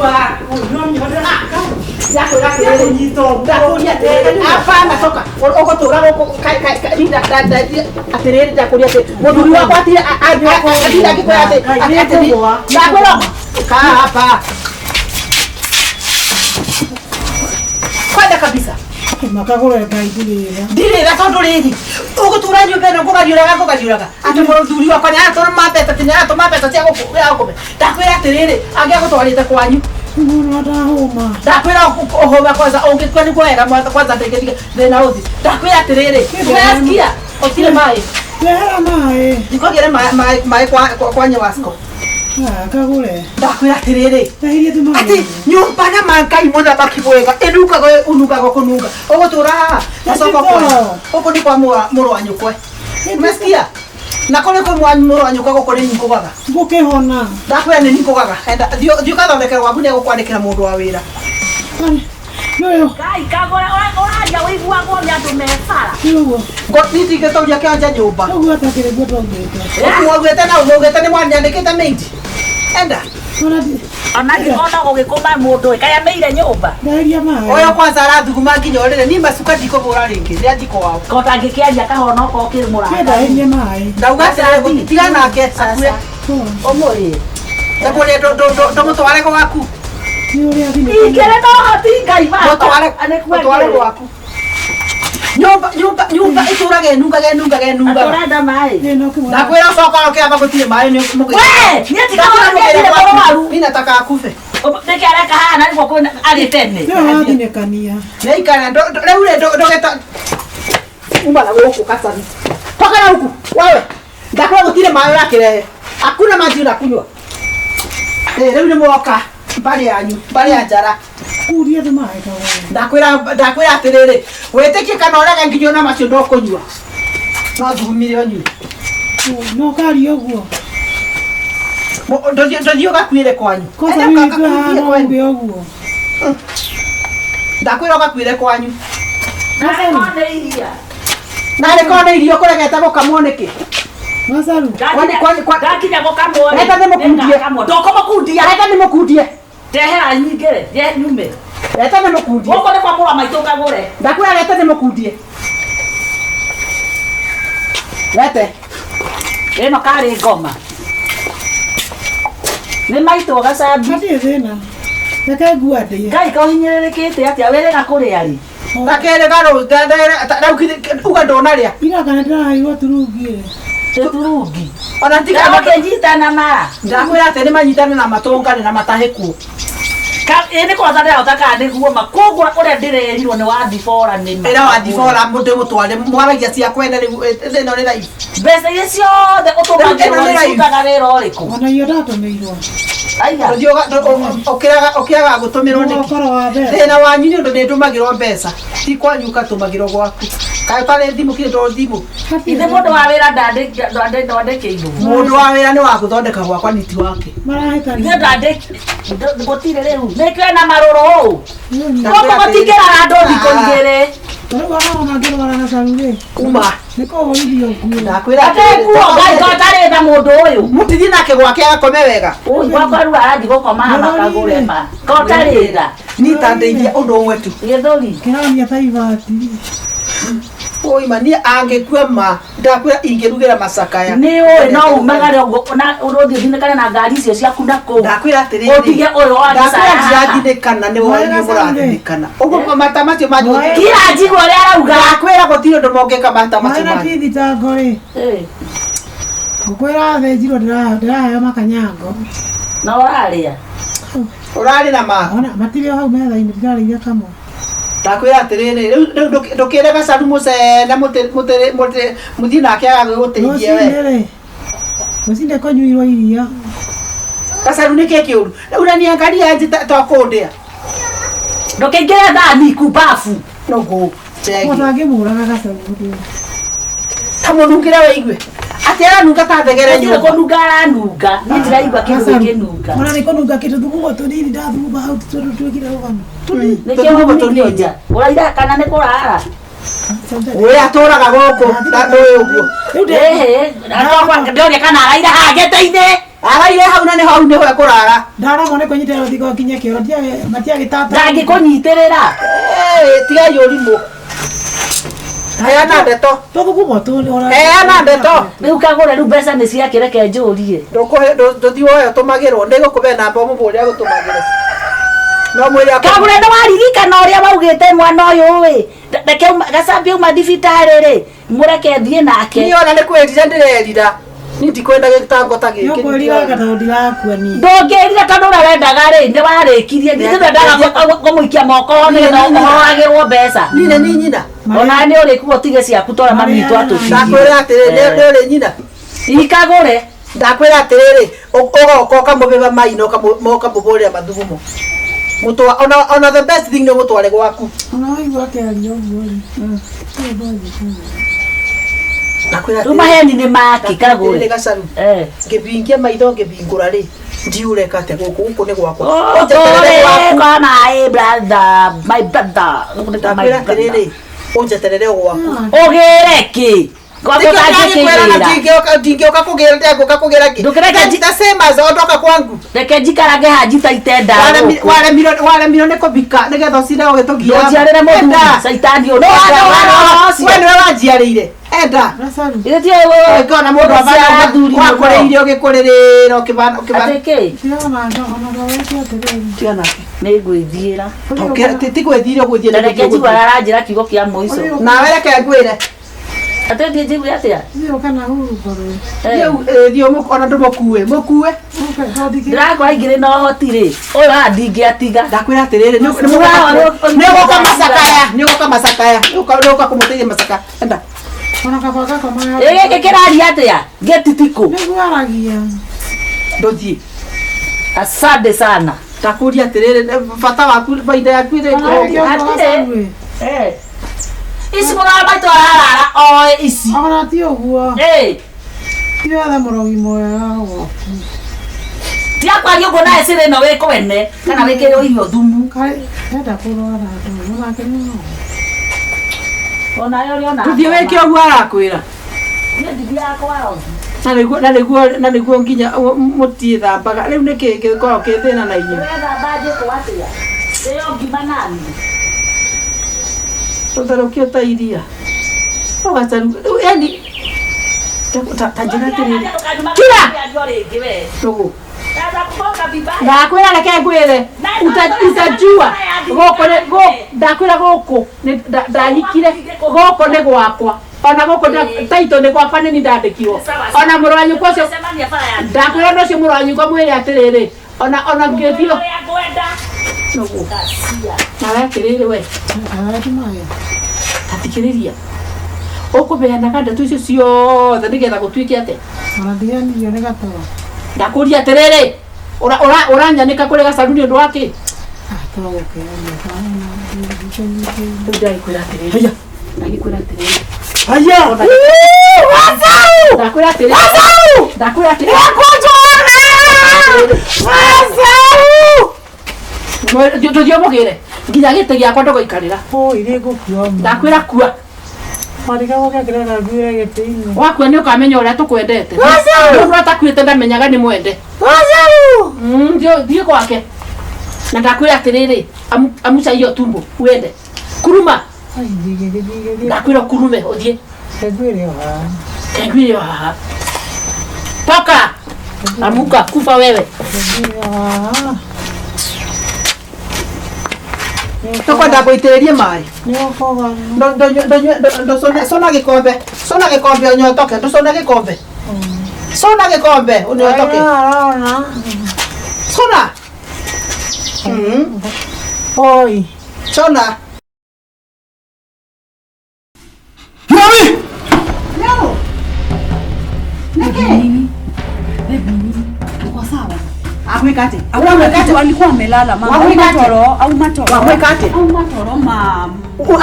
Waku. Ndakwĩra atĩrĩrĩ, ndakũria atĩrĩrĩ, hapana toka ũgũtũra gũkũ atĩrĩrĩ, ndakũria atĩ mũthuri wakwa atinda akĩkwĩra atĩ atĩ ndakwĩra kaa hapa kwenda kabisa. Makagũre Ngai ndirĩra. Ndirĩra tondũ rĩrĩ ũgũtũra nyũmba ĩno ngũgariũraga ngũgariũraga atĩ mũthuri wakwa nĩ aratũma mbeca, atĩ nĩ aratũma mbeca cia gũkũ ya gũkũme. Ndakwĩra atĩrĩrĩ, angĩagũtwarĩte kwanyu. Mũno ndahũma. Ndakwĩra ũhũma kwanza, ũngĩkua nĩguo wega kwanza ndĩngĩtiga thĩna ũthi. Ndakwĩra atĩrĩrĩ, umesikia ũtirĩ maĩ. Ndehera maĩ. Ndikũgĩre maĩ kwa Nyewasco. Ah, kagũre. Ndakwĩra atĩrĩrĩ, Ndahirie tũmaĩ. atĩ nyũmba na mangai mũthamaki mwega ĩnungaga ũnungaga kũnunga ũgũtũra haha macoka kwanyu gũkũ nĩ kwa mũrũ wa nyũkwe, umesikia? Na kũrĩ kwĩ mũrũ wa nyũkwa gũkũ nĩ nikũgaga. Ngũkĩhona. Ndakwĩra nĩ nikũgaga. Enda thiĩ ũgathondekere gwaku, nĩ egũkwandĩkĩra mũndũ wa wĩra. Nĩũyũ. Ngai kagũre ũraria ũiguagwo nĩ andũ me bara. Nĩũguo. Niĩ ndingĩtũria kĩanja nyũmba. Ũguo atakĩrĩ guo twaugĩte. Mwaugĩte na mwaugĩte nĩ mwanyandĩkĩte maid. Enda. Ona ona gũgĩkũma mũndũ ĩ kaĩ ameire nyũmba. Ndahirie maĩ. Ũyũ kwanza arathuguma nginya ũrĩrĩ, niĩ macuka ndikũhũra rĩngĩ, nĩ athiĩ kwao. Ko tangĩkĩaria kahonoka ũkĩrĩ mũrata. Ndahirie maĩ. Ndauga atĩrĩrĩ, tiga nake akue. Ũmũrĩe. Ndamũrĩe ndũmũtware gwaku. Nĩ ũrĩa athinĩkania. Ingĩrĩ na ũhoti Ngai baba. Mũtware gwaku. Nyũmba nyũmba nyũmba ĩtũraga ĩnungaga ĩnungaga ĩnungaga. Ũrenda maĩ? Ĩ, no kĩmwe. Ndakwĩra coka ũkĩamba gũtirĩ maĩ nĩ mũgĩ. We, niĩ ndikaona ndĩrĩ mũrwaru. Mimi nataka akufe. Nĩkĩ areka haha na nĩguo kwĩna arĩ tene. Nĩwe wathinĩkania. Nĩikara rĩu rĩ ndũgeta uma na gũkũ kacabi. Toka na huku wewe. Ndakwĩra gũtirĩ maĩ ũrakĩrehe. Hakuna maji unakunywa. Eh, rĩu nĩ mwoka mbarĩ yanyu, mbarĩ ya njara. Kuria tũmaĩ kagũre. Ndakwĩra ndakwĩra atĩrĩrĩ, wĩtĩkie kana ũrege nginya ona macio ndũkũnyua. No thugumire ũnyue. No karia ũguo. Ndũthiĩ ũgakuĩre kwanyu. Kwanza Enda mimi kwa ũgakuithie hana kwanyu. uge ũguo. Ndakwĩra ũgakuĩre kwanyu. Narĩ nĩ iria. Narĩ korwo nĩ irio kũregete gũkamwo nĩkĩ? Macaru. Ndakinya gũkamwo rĩ. Reta ndĩmũkundie. Nĩngakamwo. Ndũkũmũkundia. Reta ndĩmũkundie. Ndehera nyingĩ rĩ, ndĩe nyume. Reta ndĩmũkundie. Gũkũ nĩ kwa mũrũ wa maitũ ngagũre. Ndakwĩra reta ndĩmũkundie. Rete. Ĩno karĩ ngoma. Nĩ maitũ gacambi. Hatirĩ thĩna. Reke ngua ndĩe. Ngai kohinyĩrĩrĩkĩte atĩa wĩrĩga kũrĩa rĩ? Gakerĩ garũ rĩu uga ndũnarĩa. Ira kana ndĩraheirwo turungi ĩ. Tũturungi. Ona tiga Ũkĩnyitana mara. Ndakwĩra atĩ nĩ manyitane na matũngane na matahĩkwo. Ĩ nĩ kũrota ndĩrahota kana nĩguo ma koguo ũrĩa ndĩrerirwo nĩ wathibora nĩ ma. Ĩra wathibora ndĩmũtware mwaragia cia kwene rĩu ĩno nĩ live. Mbeca iria ciothe ũtũmagĩrwo Ĩno nĩ live. cirutaga wĩra ũrĩkũ? Ona iyo ndatũmĩirwo. Aiga. Ndũthiĩ ũkĩaga gũtũmĩrwo nĩkĩ? Mũgokoro wa mbeca. Thĩna wanyu nĩ ũndũ nĩ ndũmagĩrwo mbeca. Ti kwanyu ũgatũmagĩrwo gwaku. Kaĩ ũtarĩ thimũ kĩndũ to thimũ. Ithe mũndũ wa wĩra ndandĩkĩirwo. Mũndũ wa wĩra nĩ wa gũthondeka gwakwa nĩ ti wake. Ithe Marahĩtania. ndandĩki gũtirĩ rĩu. Nĩkĩo ena marũrũ ũũ. Gũkũ gũtingĩrara andũ thikũ igĩrĩ. Rĩu ona ona ngĩrwara gacaru rĩ. Uma. Nĩ kũhũrithio nguo. Ndakwĩra Ate nguo Ngai ko ũtarĩ tha mũndũ ũyũ. Mũtithie nake gwake agakome wega. Ũyũ gwakwa rĩu arathiĩ gũkoma haha makagũre ma. Ko ũtarĩ tha. Niĩ ta ndeithia ũndũ ũmwe tu. Gĩthũri. Kĩronia ta ibati. Ũima niĩ angĩkua ma ndakwĩra ingĩrugĩra macakaya. Nĩ ũĩ no umagare ũguo na ũrũthiĩ ũthinĩkane na ngari icio ciaku na kũu. Ndakwĩra atĩrĩrĩ. Ũtige ũyũ wa Ndakwĩra gĩcaya haha. ndirathinĩkana nĩ wanyu mũrathinĩkana. Ũguo mata macio manyu. Kira njigua ũrĩa arauga. Ndakwĩra gũtirĩ ũndũ mũngĩka mata macio Maĩ na manyu. tithitango rĩ. Eh, Ngũkwĩra thĩnjirwo ndĩraheo makanyango. Na ũrarĩa. Ũrarĩ na ma. Ona matirĩ o hau metha-inĩ ndirarĩire kamwe. Ndakwĩra atĩrĩrĩ rĩu rĩu ndũkĩre gacaru mũcene mũthiĩ nake agagũteithie we. Rũcinĩ rĩ. Rũcinĩ kũnyuirwo iria. Gacaru nĩ kĩ kĩũru? Rĩu na niangaria nji to kũndĩa. Ndũkĩingĩre thani kumbabu. Nũgũ. Chegi. Mũndũ angĩmũraga gacaru mũndũ. Ta mũnungĩre wĩigue. Atĩ aranunga ta thegere Gũtirĩ nyũmba. kũnunga aranunga. Niĩ ndiraigua kĩndũ gĩkĩnunga. Ona nĩ kũnunga kĩndũ thugumo tũnini ndathuguma hau tondũ twĩkire rũgano. Tũnini. Nĩkĩo Tũthugumo ũmithio tũnini. nja. Ũraira kana nĩ kũrara? Ũyũ atũraga gũkũ na ndũĩ ũguo. Ĩhĩ, ndĩroria kana araira haha gĩtĩ-inĩ. Araire hau na nĩ hau nĩho ekũrara. Ndaragwo nĩ kũnyitĩrĩra rũthingo nginya kĩoro matiagĩtata. Ndangĩkũnyitĩrĩra. Tigai ũrimũ. Heana ndeto. Tũthugumwo tũ Heana ndeto. Rĩu kagũre rĩu mbeca nĩ ciake reke njũrie. Ndũkũhe ndũthiĩ woe ũtũmagĩrwo nĩngũkũhe namba ũmũbũre agũtũmagĩre. No mwĩre Kagũre nĩ waririkana ũrĩa waugĩte mwana ũyũ ĩ reke gacambia uma thibitarĩ rĩ mũreke thiĩ nake. Niĩ ona nĩ kwĩrira ndĩrerira. Niĩ ndikwenda gĩtango ta gĩkĩ. Nĩũkwĩrira tondũ ndirakua niĩ. Ndũngĩrira tondũ ũrĩa wendaga rĩ nĩ warĩkirie githĩ ndwendaga kũmũikia moko nĩgetha ũhoagĩrwo mbeca. Niĩ nĩ niĩ nyina. Ona nĩ ũrĩkuo ũtige ciaku tora mami witũ atũtigie. Ndakwĩra atĩrĩ nĩ ũrĩ nyina. Ikagũre. Ndakwĩra atĩrĩrĩ ũgoka ũkamũbĩba mai na ũkamũbũrĩra mathugumo. Mũtwa ona the best thing nĩ ũmũtware gwaku. Ona waigua akĩaria ũguo rĩ. Ndakwĩra Rĩu maheni nĩ make kagũre. atĩrĩrĩ gacaru. Ngĩbingia maitho ngĩbingũra rĩ ndiureka atĩa gũkũ gũkũ nĩ gwakwa. Ũnjeterere kwa my brother, my brother. Ndakwĩra atĩrĩrĩ ũnjeterere o gwaku. Ũgĩre kĩ? Gwaku ũtangĩkĩgĩra. Ndingĩũka kũgĩra ndengũka kũgĩra kĩ. Ndũkĩreke The same as ondoka kwangu. Reke njikarage haha njitaite nda. Waremirwo nĩ kũbika nĩgetha ũcire ũgĩtũgia. Ndũnjiarĩre mũthuri caitani ũyũ. We nĩwe wanjiarĩire. Enda. Ithe ti Ũngĩona mũndũ wakũrĩire ũgĩkũrĩrĩra ũkĩbana ũkĩbana. Atĩ kĩ? Tiga nake. Nĩ ngwĩthiĩra. Ti gwĩthiĩra ũgwĩthiĩra. Na reke njigue aranjĩra kiugo kĩa mũico. Nawe reke ngwĩre. Atĩ thiĩ njigue atĩa? Thiĩ ona ndũmũkue. Mũkue. Ndĩrakora ingĩrĩ na ũhoti rĩ. Ũyũ haha ndingĩatiga. Ndakwĩra atĩrĩrĩ nĩ ũgũka macakaya. Nĩ ũgũka macakaya. Nĩ ũgũka kũmũteithia macakaya. Enda. Ĩ gĩkĩ kĩraria atĩa? Gĩtitikũ. Ndũthiĩ. Asante sana. Ndakũria atĩrĩrĩ bata waku baida yaku ĩrĩ Hatirĩ. Ici mũrũ wa maitũ ararara oe ici. Ona ti ũguo. Ti wethe mũrogi mwega gwaku. Tiga kwaria ũguo nawe cĩrĩ ĩno wĩ kwene kana wĩkĩrĩrwo irio thumu. Enda kũrwara andũ onake nĩ no. Onawe ũrĩ ona. Ndũthiĩ wĩke ũguo arakwĩra. Niĩ ndithiaga kwa rogi. Na nĩguo nginya mũtiĩthambaga. Rĩu nĩkĩ gĩkoragwo kĩ thĩna na inyuĩ? Ũrethamba njĩkũ atĩa? Ndĩo ngima nani? Tũtherũkio ta iria. Ũgacaru. Yaani ta njĩra atĩrĩrĩ. Kira! Ndũgũ. Ndakwĩra reke ngwĩre. Utajua. Gũkũ nĩ ndakwĩra gũkũ ndahikire gũkũ nĩ gwakwa. Ona gũkũ taito nĩ gwakwa nĩ niĩ ndandĩkirwo. Ona mũrũ wa nyũkwa ũcio ndakwĩra na ũcio mũrũ wa nyũkwa mwĩre atĩrĩrĩ ona ngĩthiĩ Nũgũ. Nawe atĩrĩrĩ we. Ta thikĩrĩria. Ũkũbeanaga ndeto icio ciothe nĩgetha gũtuĩke atĩa? Ona ndiganirio nĩ gatoro. Ndakũria atĩrĩrĩ ũranyanĩka kũrĩ gacaru nĩ ũndũ wa kĩ? Rĩu ndagĩkwĩra atĩrĩrĩ. Haya. Ndagĩkwĩra atĩrĩrĩ. Haya. Gacaru! Ndakwĩra atĩrĩrĩ. Gacaru! Ndakwĩra atĩrĩrĩ. Gacaru! Ndũthiĩ ũmũgĩre nginya gĩtĩ gĩakwa ndũgũikarĩra. Ndakwĩra kua. Wakua nĩ ũkamenya ũrĩa tũkwendete. Mũndũ atakuĩte ndamenyaga nĩ mwende. Thiĩ gwake. Na ndakwĩra atĩrĩrĩ amuca hiyo tumbo uende. Kuruma. Ndakwĩra ũkurume ũthiĩ. Ngwĩre o haha. Toka. Amuka kufa wewe. Tũkwenda ngũitĩrĩrie maĩ. Cũna gĩkombe. Cũna gĩkombe ũnyotoke. Ndũcũne gĩkombe. Cũna gĩkombe ũnyotoke. Cũna. Oi. Cũna. Mami! No. Nĩkĩ? Uko sawa? Agwĩka atĩa? Agwĩka alikuwa amelala mama. Wamwĩka atĩa? Toro, au matoro. Wamwĩka atĩa? Au matoro mama.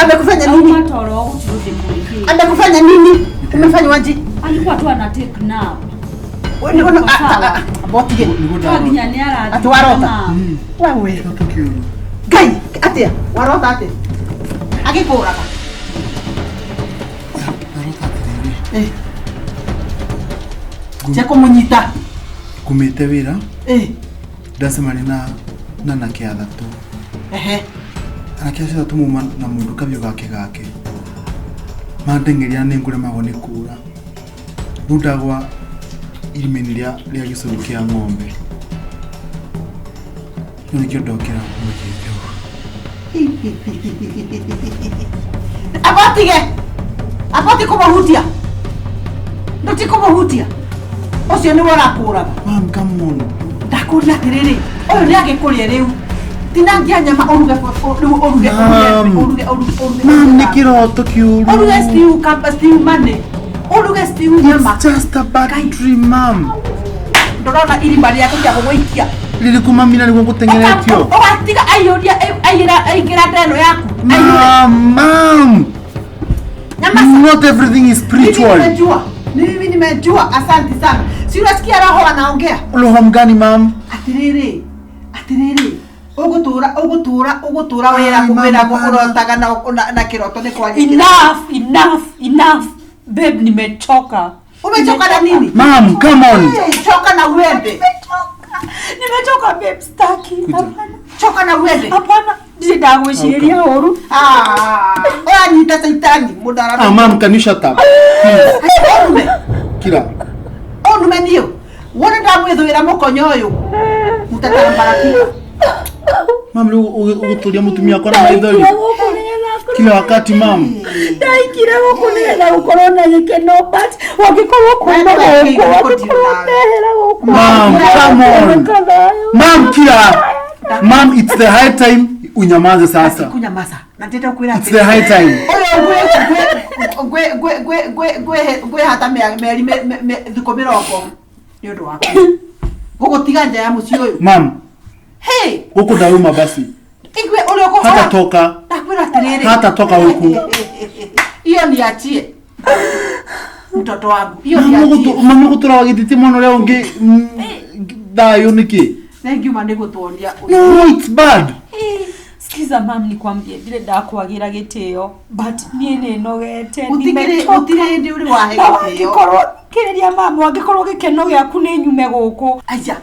Amekufanya nini? Au matoro uturudi kule. Amekufanya nini? Umefanya waji? Alikuwa tu ana take nap. Wewe unaona botige. Nginya nĩ arathi. Ati warota. Wewe. Ngai, atĩa? Warota atĩa? Agĩkũraga. Che kũmũnyita. Ngumĩte wĩra. Eh. Ndacemania na anake athatũ. Ehe. Anake acio athatũ mauma na mũndũ kabiũ gake gake. Mandeng'eria na nĩngũremagwo nĩ kũra. Rĩu ndagwa irima-inĩ rĩa gĩcũrũ kĩa ng'ombe. Rĩu nĩkĩo ndokĩra mũkĩte ũguo. Abotige. Aboti kũmũhutia. Ndũti kũmũhutia. Ũcio nĩwe ũrakũraga. Mom, come on. Ndakũria atĩrĩrĩ, ũyũ nĩ agĩkũrĩa rĩu. Tinangia nyama ũruge rĩu ũruge Mom. ũruge ũruge ũruge. Mom, nĩ kĩroto kĩũru. Ũruge stew kamba stew money. Ũruge stew nyama. It's just a bad dream, mom. Ndũrona irima rĩaku kĩa gũgũikia. Rĩrĩkũ mami na nĩguo ngũteng'eretio? Ũgatiga aiyũria aiyĩra aingĩra nda ĩno yaku. Aiyũre. Mom, mom. Nyamaza. Not everything is Mimi spiritual. nimejua. Mimi nimejua. Asante sana. Si unasikia roho anaongea? Roho mgani, mom? Atiriri. Atiriri. Ugutura ugutura ugutura Ai, wira mama, wira bana. urotaga na kiroto ni kwa Enough, enough, enough. Babe, nimechoka. Umechoka na nini? Mom, come on. Eh, Choka na uende. Nimechoka. Nimechoka babe, staki. Kuja. Hapana. Choka na uende. Hapana. Ndirĩ ndagwĩcirĩria ũru. Ah, ũranyita caitani mũndara. Ah, mom, can you shut up? Please. Ũnume. Kira. Ũnume niũ. Wone ndamwĩthũĩra mũkonyo ũyũ. Mũtatambarakika. Mom, rĩu ũgũtũria mũtumia wakwa na maithori Ndaikire gũkũ nĩgetha kila wakati, mom. ndaikire gũkũ nĩgetha gũkorwo na gĩkeno but wangĩkorwo kuma Wendo gũkũ wake wangĩkorwo nawe. ndehera gũkũ Mom, come on. Mom, kira. Mom, it's the high time unyamaze sasa. Kunyamaza. Na ndĩrenda kwĩra It's the high time. Ũyũ ngwĩhata mĩeri thikũ mĩrongo nĩ ũndũ waku. Gũgũtiga nja ya mũciĩ ũyũ. Mom, Hey, huku ndauma basi. igwe ũrĩa ũkũ- Hata toka. Ndakwĩra atĩrĩrĩ. Hata toka huku. Hiyo niachie. Mtoto wangu. Hiyo Mama niachie. mama gũtũra wagĩtĩtie mwana ũrĩa ũngĩ thayũ nĩkĩ? Thengiuma nĩ gũtuonia. No, it's bad. Sikiza mam, nikwambie ndire ndakwagira gĩtĩo but niĩ nĩ nogete. Gũtikĩrĩ gũtirĩ hĩndĩ ũrĩ wahe Na gĩtĩo. wangĩkorwo kĩrĩria mam, wangĩkorwo gĩkeno gĩaku nĩ nyume gũkũ. Aya.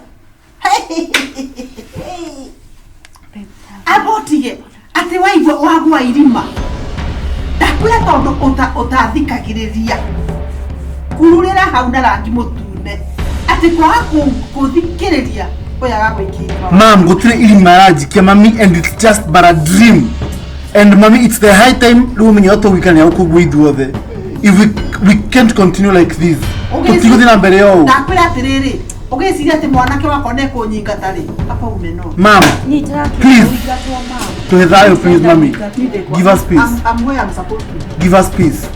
Abotige atĩ waigua wagwa irima. Ndakwĩra tondũ ũtathikagĩrĩria. Kururĩra hau na rangi mũtune. Atĩ kwaga kũthikĩrĩria ũyũ agagũikia irima. Mom, gũtirĩ irima aranjikia mami and it's just but a dream. And mami, it's the high time rĩu ũmenye ũrĩa tũgũikarania gũkũ ũguo ithuothe. If we can't continue like this. Tũtigũthiĩ na mbere ũũ. Ndakwĩra atĩrĩrĩ, ũgĩciria atĩ mwanake wakwa nĩekũnyingata rĩ, apa ume no. Mom, Niĩ ndĩrakĩenda Please. ũingatwo, mam. tuhe thayũ please mami. Give us peace. I'm where I'm supposed to be. Give us peace.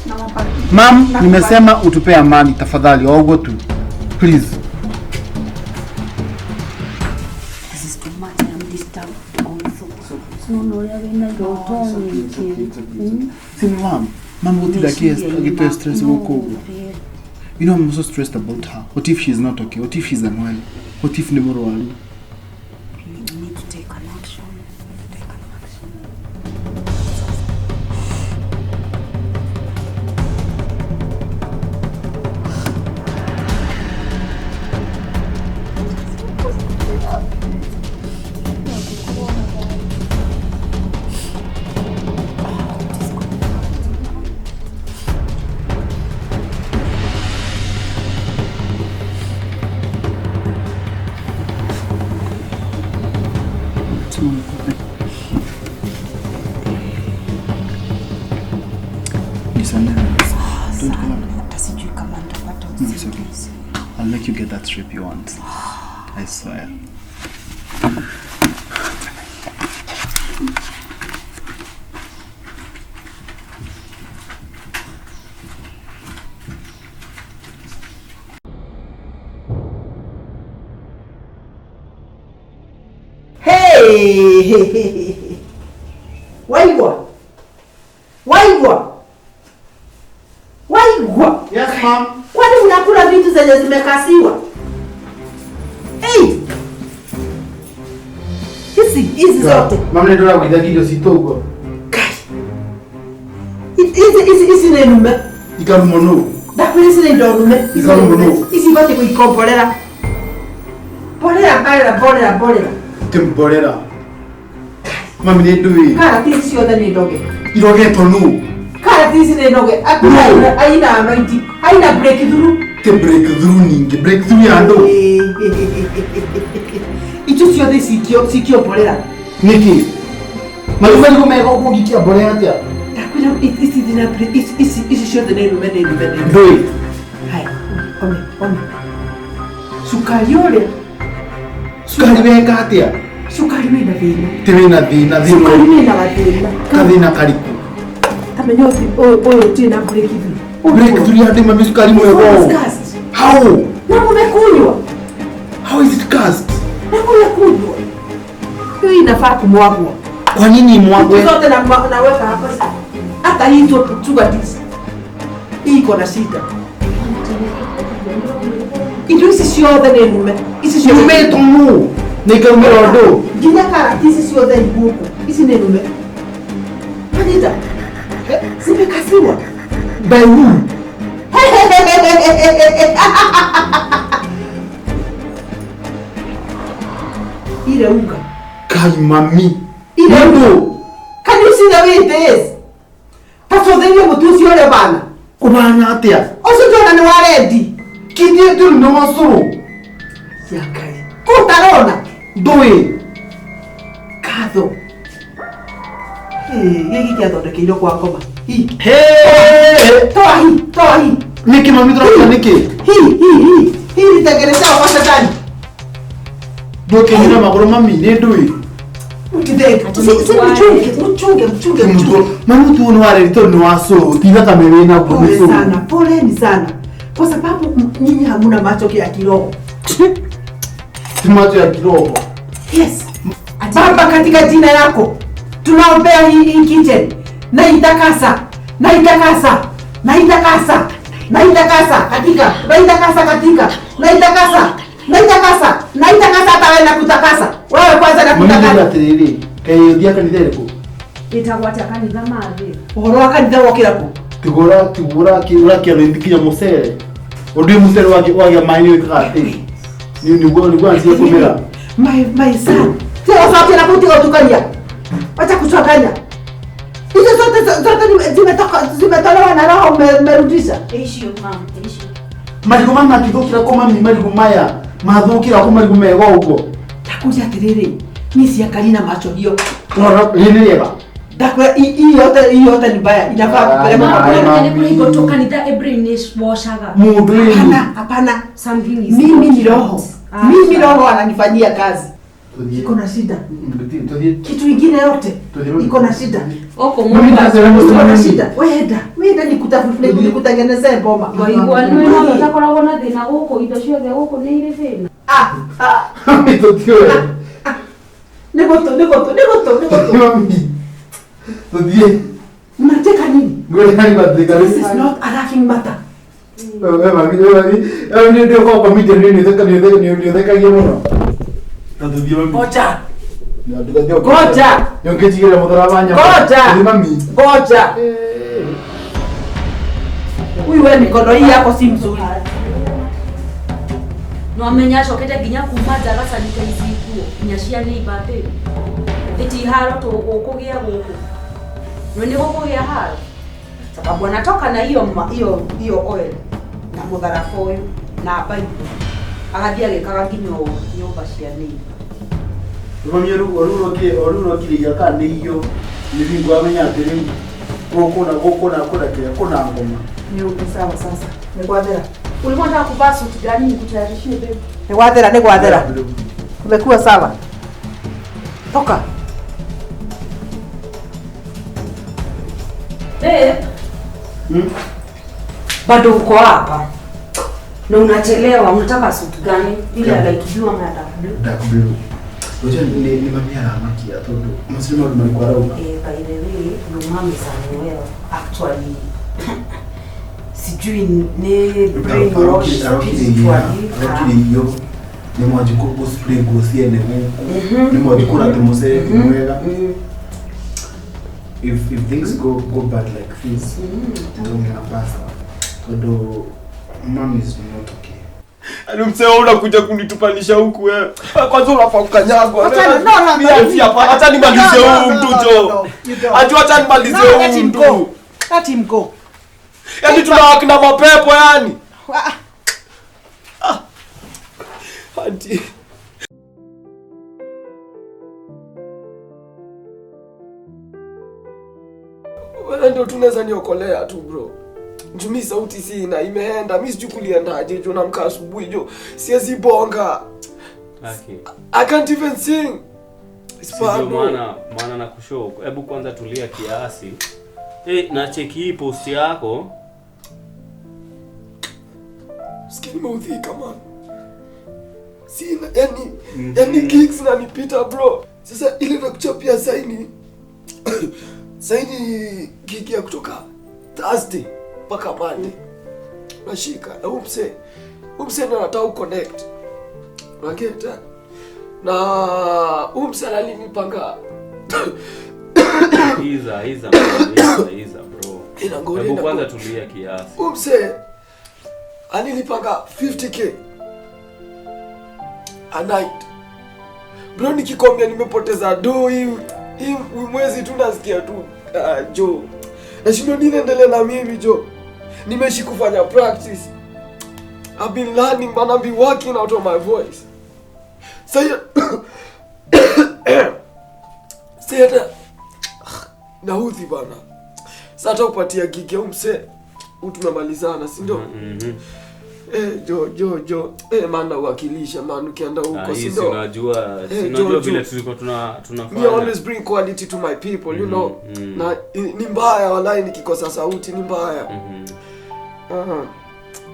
Nawapatia. Mom, nimesema utupe amani tafadhali, ogo tu. Please. This is too much. I'm disturbed also. No, no, ũrĩa wĩna iroto nyingĩ. See, mom, mom gũtinda agĩtũhe stress gũkũ ũguo. You know, I'm so stressed about her. What if she's not okay? What if she's unwell? What if nĩ mũrwaru? You need to take an action. Take an action. Ni saa nane. Don't go on. Hata sijui kama nitapata No, it's okay. usingizi. I'll make you get that trip you want. I swear. Hey! Waigua. Waigua. Waigua. Yes, mom. Kwani unakula vitu zenye zimekasiwa? Hey! Hizi hizi zote. Mom, nĩ ndĩragũithagia irio citũ ũguo. Kai. Hizi hizi hizi nĩ nume. Ikarumwo nũ? Ndakwĩra ici nĩ indo nume. Ikarumwo nũ? Ici ibatiĩ gũikomborera. Mborera karera mborera mborera. Ti mborera. Mami nĩ ndũĩ. Karati ici ciothe nĩ ndoge. Irogetwo nũ? Karati ici nĩ ndoge. Akuna aina anointing. Aina breakthrough. Ti breakthrough ningĩ. Breakthrough ya ndũ. Icio ciothe cikio mborera. Nĩkĩ? Marigũ mega ũguo ũngĩikia mborera atĩa? Ndakwĩra ici thina ici ici ciothe nĩ ndume nĩ ndume nĩ. Ndũĩ. Haya, one one. Cukari ũrĩa. Cukari weka atĩa? Cukari wĩna thĩna. Ti wĩna thĩna thĩna. Cukari wĩna gathĩna. Gathĩna karĩkũ? Tamenya ũyũ ũtirĩ na breakthrough. Breakthrough ya ndĩ mami cukari mwega ũũ. How? Na mũmekunywa. How is it cast? Na mũmekunywa. Hiyo inafaa kumwagwa. Kwa nini imwagwe? Zote na naweka hapa. Hata hii tu sugar this. Hii iko na shida. Indo ici ciothe nĩ ndume. Ici ciothe. Ndume tũmũ. Nĩ ikaumĩra ũndũ. Nginya karati ici ciothe igũkũ. Ici nĩ ndume. Anita. Zimekasiwa. By who? Ile unga. Kai mami. Ile unga. Can you see the way it is? Tafadhali mũtu ũcio ũrĩa bana. Kũbana atĩa? Ũcio ndĩrona nĩ wa rendi. Kithie ndũrĩ nĩ wa cũrũ. Ya Ngai. Kũtarona. Ndũĩ. Katho. Gĩkĩ gĩathondekeirwo kwa ngoma. Hi. Hey! Toa hii, toa hii. Nĩkĩ mami tũraruta nĩkĩ? Hii, hii, hii. Hii nitengenezewa kwa shetani. Ndũkĩnyina magũrũ mami nĩ ndũĩ. Si mchunge, mchunge, mchunge. Mami mũtu ũyũ nĩ wa rendi tondũ nĩ wa cũrũ. Ti thakame wĩna guo nĩ Pole cũrũ. sana, poleni sana. Kwa sababu nyinyi hamuna macho ya kiroho. Ti macho ya kiroho. Yes. Baba, katika jina lako tunaombea hii kitchen na itakasa, na itakasa, na itakasa, na itakasa katika, na itakasa katika, na itakasa, na itakasa, na itakasa hata wewe nakutakasa. Wewe kwanza nakutakasa. Mami atĩrĩrĩ, kaĩ ũthiaga kanitha ĩrĩkũ? Ĩtagwo atĩa kanitha mathĩ? Ũhoro wa kanitha wokĩra kũ? Tigũra tigũra ũrakĩara nginya mũcere. Ũndũ ũyũ mũcere wagĩa maĩ nĩ wĩkaga atĩ. Nĩguo anjie kũmera. My son. Tiga ucoke na kũu tiga ũtukania. Wacha kuchanganya. Hizo zote zote zimetoka zimetolewa na roho umerudisha. Icio mam, icio. Marigũ maya mangĩthũkĩra kũ mami marigũ maya mathũkĩra kũ marigũ mega ũguo. Ndakuria atĩrĩrĩ, niĩ ciakari na macho hiyo. Rora rĩrĩ nĩ rĩega. Ndakwĩra hii yote ni mbaya. Inafaa kupelekwa Ai, kwa mami. Nĩ kũringwo tu kanitha brainwashaga. Mũndũ ĩĩ. Hapana, hapana. Something is Mimi ni roho. Mimi roho ananifanyia kazi. Iko na shida. Kitu ingine yote iko na shida. Oko Mami mũndũ Iko na shida. Wenda, wenda nikutafute nikutengenezee boma. Waigua nĩ no ũtakoragwo na thĩna gũkũ indo ciothe gũkũ nĩ irĩ thĩna. Ah, ah. Mami tũthiĩ. Nĩ gũtũ, nĩ gũtũ, nĩ gũtũ, nĩ gũtũ. Mami. Tũthiĩ. Mnacheka nini? Ngoja nĩ This is not a laughing matter. We mami, we mami. We nĩ ndĩ kwa comedian nĩ ũthekagia mũno. Tũthiĩ mami. Ngoja. Ngoja. Nyongĩtigĩra mũtharaba nyama. Ngoja. Tũthiĩ mami. Ngoja. Huyu wewe mikono hii yako si mzuri. No amenya acokete nginya kuma nja agacanite ici nguo nginya cia neighbor atĩ ĩti haro tũgũkũgĩa gũkũ. No nĩ gũkũgĩa haro. Sababu anatoka na hiyo hiyo hiyo oil na mũtharaba ũyũ na Bible. Agathiĩ agĩkaga nginya ũũ nyũmba cia neighbor. Mami ũrũrokire kana nĩ irio nĩ bingo amenya atĩ rĩu gũkũ na gũkũ na kũna kĩrĩa kũna ngoma. Ni sawa sasa. Ni gwathera. Ulikuwa unataka kuvaa suti gani nikutayarishie baby? Ni gwathera, ni gwathera. Kumekuwa sawa. Toka. Babe. Bado uko hapa. Na unachelewa, unataka suti gani? Ile ya light blue ama ya dark blue? Dark blue. Unajua ni mami aramakia tondu macio maũndũ marĩkũ arauga? By the way, your mom is unwell actually. Sijui ni brainwash spiritually. Arokire irio nĩ mwanji kũ spray nguo ciene gũkũ nĩ mwanji kũrate mũcere ti mwega. If things go bad like this, ndongera pasta tondu mom is not okay. Yaani msee wewe unakuja kunitupanisha huku wewe. Kwanza unafaa kukanyagwa. Achana, no, no, Mimi no. afi hapa. Acha nimalize No, no, huyu no, mtu no, jo. no, you don't. Acha acha nimalize No, let huyu him mtu. go. Let him go. Yaani tunawak na mapepo yani. Ah, Auntie. Wewe ndio tunaweza niokolea tu bro. Juu mi sauti sina, imeenda. Mi sijui kuliendaje jo, namka asubuhi jo. Siwezi bonga. Aki. I can't even sing. It's Si bad, ndio bro. maana nakushow. Hebu kwanza tulia kiasi. Na cheki hii post yako. Sikia nimeudhika man. Sina, yani gigs zinanipita bro. Sasa ile nakuchapia saini. Saini gig ya kutoka Thursday mpaka Monday. Nashika na huyu msee. Huyu msee ndio anataka uconnect. Unaget? Na huyu msee alinipanga. Iza iza bro. Inangoja, Hebu kwanza inangoja. tulia kiasi. Huyu msee alinipanga 50k a night. Bro, nikikwambia nimepoteza do hii mwezi tu nasikia tu jo. Nashindwa nini endelee na mimi jo. Nimeishi kufanya practice. I've been learning but I've been working out on my voice. Sasa sasa naudhi bana. Sasa upatia gig ya msee. Tumemalizana, si ndio? Jo. Maana uwakilisha man ukienda huko, si ndio? Unajua, unajua vile tulikuwa tunafanya. Me always bring quality to my people, you know. Na ni mbaya walai nikikosa sauti ni mbaya.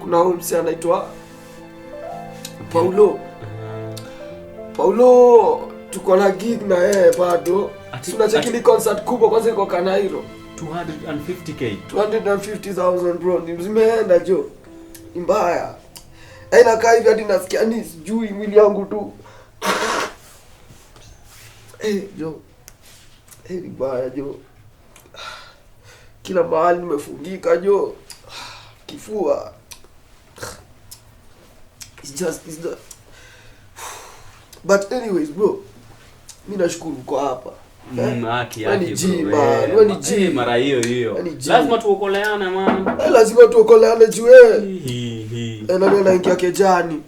Kuna huyu msee anaitwa Paulo. Paulo tuko na gig na yeye bado. Tunacheki ni concert kubwa kwanza iko Kanairo. 250k. 250,000 bro, zimeenda jo. Ni mbaya. Aina hivi hadi nasikia ni sijui mwili wangu tu. Jo. Ni mbaya jo. Kila mahali nimefungika jo. Kifua. It's just it's not. But anyways bro, mimi nashukuru kwa hapa. Haki bro. G mara hiyo hiyo. Lazima tuokoleane man. Lazima tuokoleane juu wewe. Nani anaingia kejani?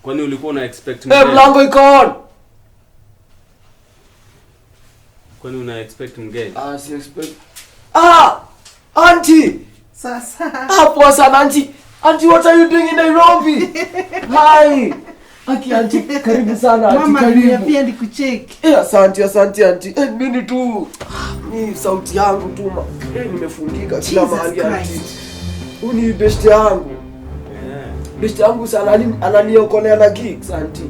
Kwani ulikuwa una expect mgeni? Mlango iko on. Kwani una expect mgeni? Si expect. Auntie. Sasa. Poa sana auntie. Auntie, what are you doing in Nairobi? Hi. Aki auntie, karibu sana auntie, Mama karibu. aliniambia nikucheki. Asante asante auntie. Mimi tu ni sauti yangu tu ma. Nimefungika kila mahali auntie. Huyu ni best yangu. Best yangu sana ananiokolea na gigs auntie.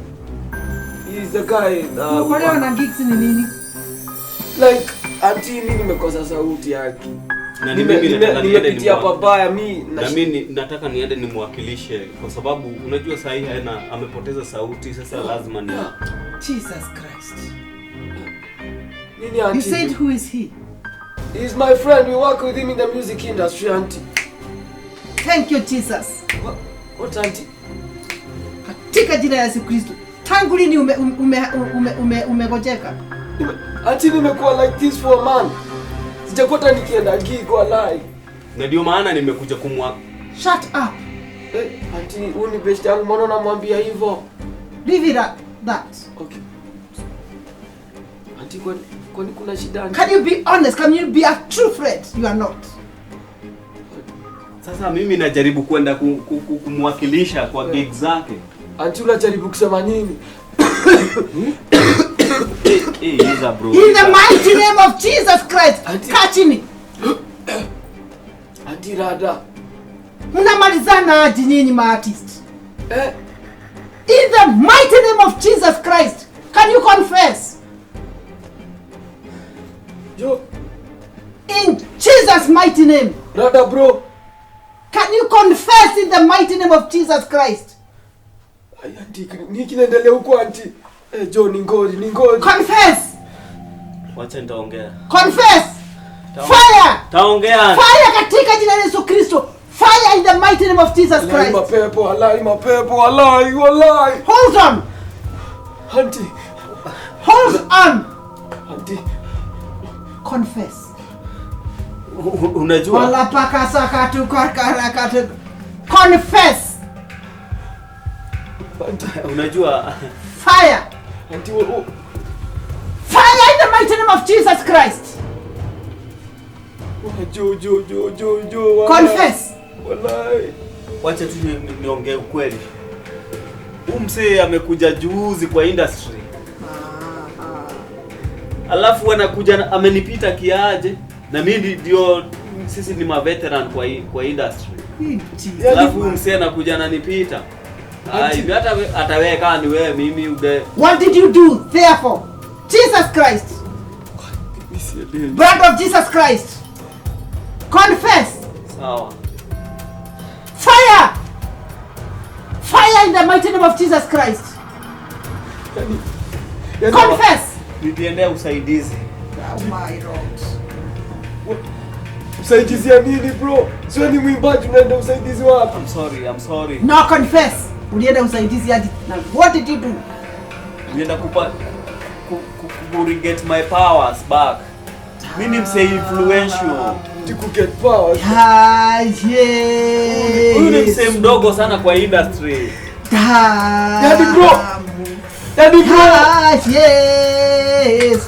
He is the guy. Kuokolewa na gigs ni nini? Like auntie, mimi nimekosa sauti yake. Na mimi nimepitia pabaya mimi na mimi nataka niende nimwakilishe kwa sababu unajua saa hii haina amepoteza sauti sasa lazima ni Jesus Christ. Nini auntie? You said who is he? He's my friend. We work with him in the music industry auntie. Thank you Jesus. What auntie? Katika jina la Yesu Kristo. Tangu lini umegojeka? Auntie, nimekuwa like this for a month. Sijakuwa hata nikienda gig walai. Na ndio maana nimekuja kumwa. Shut up. Auntie, huyu ni best yangu, mbona unamwambia hivyo? Leave it at that. Okay. Auntie, kwani kuna shida auntie? Can you be honest? Can you be a true friend? You are not. Sasa mimi najaribu kwenda kumwakilisha kwa gig zake. Auntie, unajaribu kusema nini? Iza bro. In the mighty name of Jesus Christ. Kaa chini. Auntie Rada. Mnamalizana aje nyinyi ma artist? In the mighty name of Jesus Christ, can you confess? Jo. In Jesus mighty name. Rada bro. Can you confess in the mighty name of Jesus Christ? Ay, auntie, nini kinaendelea huko auntie? Jo, ni ngori, ni ngori. Confess. Wacha nitaongea. Confess. Fire. Taongea. Fire katika jina la Yesu Kristo. Fire. Fire in the mighty name of Jesus Walai Christ. mapepo, walai mapepo, walai, walai. Hold on. Auntie, Hold on. auntie. Confess. Unajua Walapakasakatukarkarakatu. Confess. Auntie, unajua Fire. auntie, Fire in the mighty name of Jesus Christ. Jo, jo, jo, jo, jo. Walai. Confess. Walai. Wacha tu niongee ukweli. Huyu msee amekuja juzi kwa industry. Alafu anakuja amenipita kiaje? Na mimi ndio sisi ni ma veteran kwa industry. Alafu huyu msee anakuja ananipita. Ai, hata hata wewe kama ni wewe mimi ude. What did you do therefore? Jesus Christ. Blood of Jesus Christ. Confess. Sawa. Fire! Fire in the mighty name of Jesus Christ. Confess. Niliendea usaidizi. Oh my Lord. Usaidizi ya nini bro? Sio ni mwimbaji unaenda usaidizi wapi? I'm sorry, I'm sorry. No, confess. Ulienda usaidizi hadi na what did you do? Nilienda kupa ku get my powers back. Mimi ni msee influential. To get powers. Huyu ni msee mdogo sana kwa industry. Daddy bro. Daddy bro. Yes.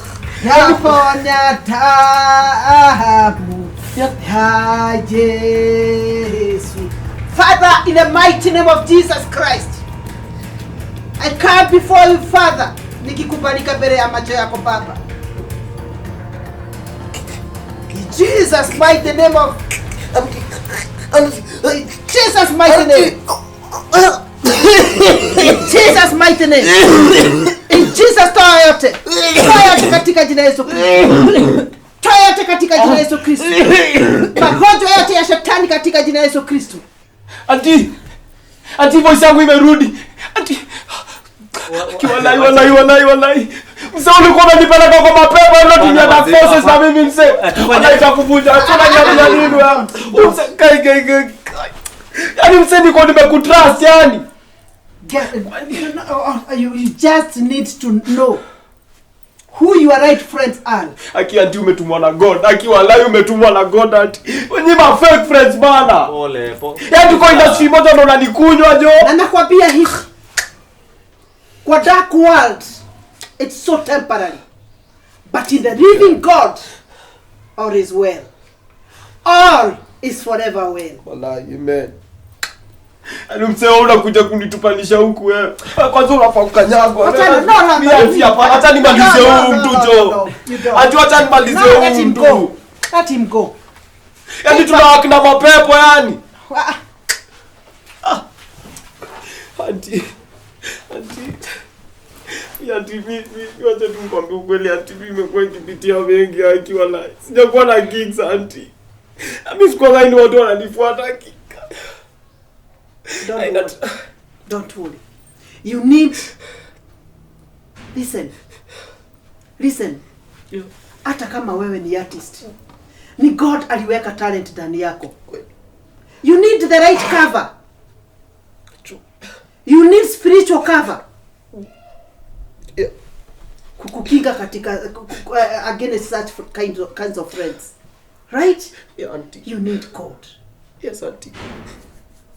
Yaponya tamu ya Yesu. Father, in the mighty name of Jesus Christ, I come before you, Father, nikikubalika mbele ya macho yako Baba. In Jesus mighty name of Jesus mighty name. In Jesus mighty name. In Jesus, toa yote. Toa yote katika jina Yesu Kristo. Toa yote katika jina Yesu Kristo. Magonjwa yote ya shetani katika jina Yesu Kristo. Auntie. Auntie, voice yangu imerudi. Auntie. Walai walai walai walai. Mzee ulikuwa unanipeleka kwa mapepo na tumia na forces na mimi mzee. Anaita kuvunja. Achana na nini wewe? Mzee kai kai kai. Yaani mzee niko nimekutrust yani. You just need to know who your right friends are. Aki auntie umetumwa na God. Aki walai umetumwa na God auntie. Wenye ma fake friends bana. Pole pole. Yaani tuko industry moja ndo unanikunywa jo. Na nakwambia hivi. Kwa dark world it's so temporary. But in the living God all is well. All is forever well. Walai amen. Yaani mzee unakuja kunitupanisha huku wewe. Kwanza unafaa kukanyagwa. Acha nimalize huyu mtu jo. Acha nimalize huyu mtu. Let him go. Yaani tunawaka na mapepo yani. Auntie. Auntie. Auntie mimi wacha tu nikwambie ukweli auntie mimi nimekuwa nikipitia mengi aki walai. Sijakuwa na gigs auntie. Mimi sikuwa ni watu wananifuata. Don't worry. Don't worry. You need listen. Listen. Hata kama wewe ni artist, ni God aliweka talent ndani yako. You need the right cover. True. You need spiritual cover. Yeah. Kukukinga katika against such kinds of friends. Right? Yeah, auntie. You need God. Yes, auntie.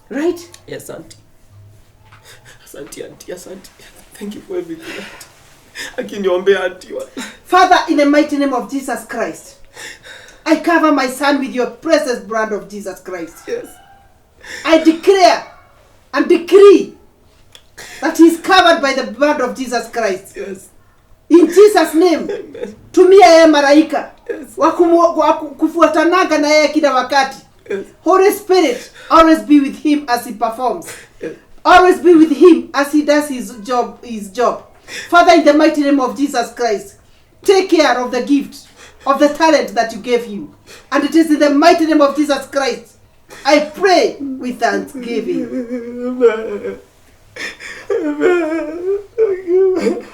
Right? Yes, auntie. Asante, auntie. Asante. Thank you for everything, auntie. Akiniombea auntie. Father, in the mighty name of Jesus Christ, I cover my son with your precious blood of Jesus Christ. Yes. I declare and decree that he is covered by the blood of Jesus Christ. Yes. In Jesus' name. Amen. Tumia yeye malaika. Yes. Wakufuatanaga na yeye kila wakati. Yes. Holy Spirit, always be with him as he performs. Yes. Always be with him as he does his job. Father, in the mighty name of Jesus Christ, take care of the gift, of the talent that you gave him. And it is in the mighty name of Jesus Christ, I pray with thanksgiving. Amen. Amen. Amen.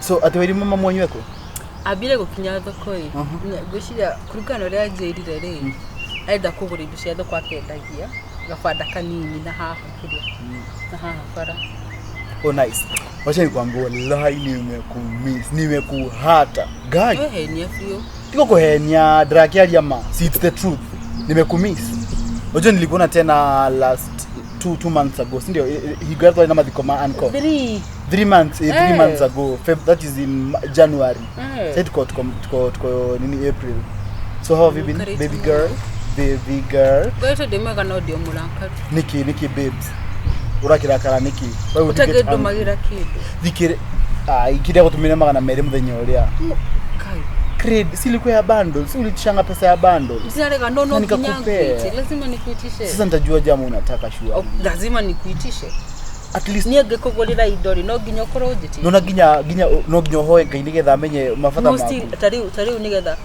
So atĩ wĩri mama mwanyu eko? Ambire gũkinya thoko ĩ, ngwĩciria kũringana na ũrĩa anjĩrire rĩ, arenda kũgũra indo cia thoko akendagia gabanda kanini na haha kĩrĩa na haha bara. Oh nice. Wacha nikwambie wallahi nimekumiss, nimekuhata. Guy, Wehenia biũ. tiko kuhenia ndĩrakĩaria ma. See, it's the truth. Nimekumiss. Unajua nilikuona tena last 2 months ago, si ndio? He got na mathiko ma uncle. Three. 3 months, three Eh. months ago. Feb, that is in January. Eh. Sasa tuko nini, April. So how have you been, Karibu. baby girl? Baby girl. Ngoretwo ndĩ mwega no ndĩ o mũrakaru. Niki babes? Ũrakirakara niki? Why would you get angry? Ũtangĩndũmagĩra kĩndũ. Thikiri, ah, ikiria gutumire 200 muthenya uria. Kai. Credit si ilikuwa ya bundle, si ulitishanga pesa ya bundle? Sinarega no Na no nginya nikakupea. ngwĩtie. Lazima nikuitishe. Sasa nitajua jamu unataka shua. Oh, lazima nikuitishe. At least Niĩ ngĩkũgũrĩra indo rĩ, no nginya ũkorwo njĩtĩtie. nona nginya no nginya ũhoe Ngai nigetha amenye mabata No maku. still tarĩu nĩgetha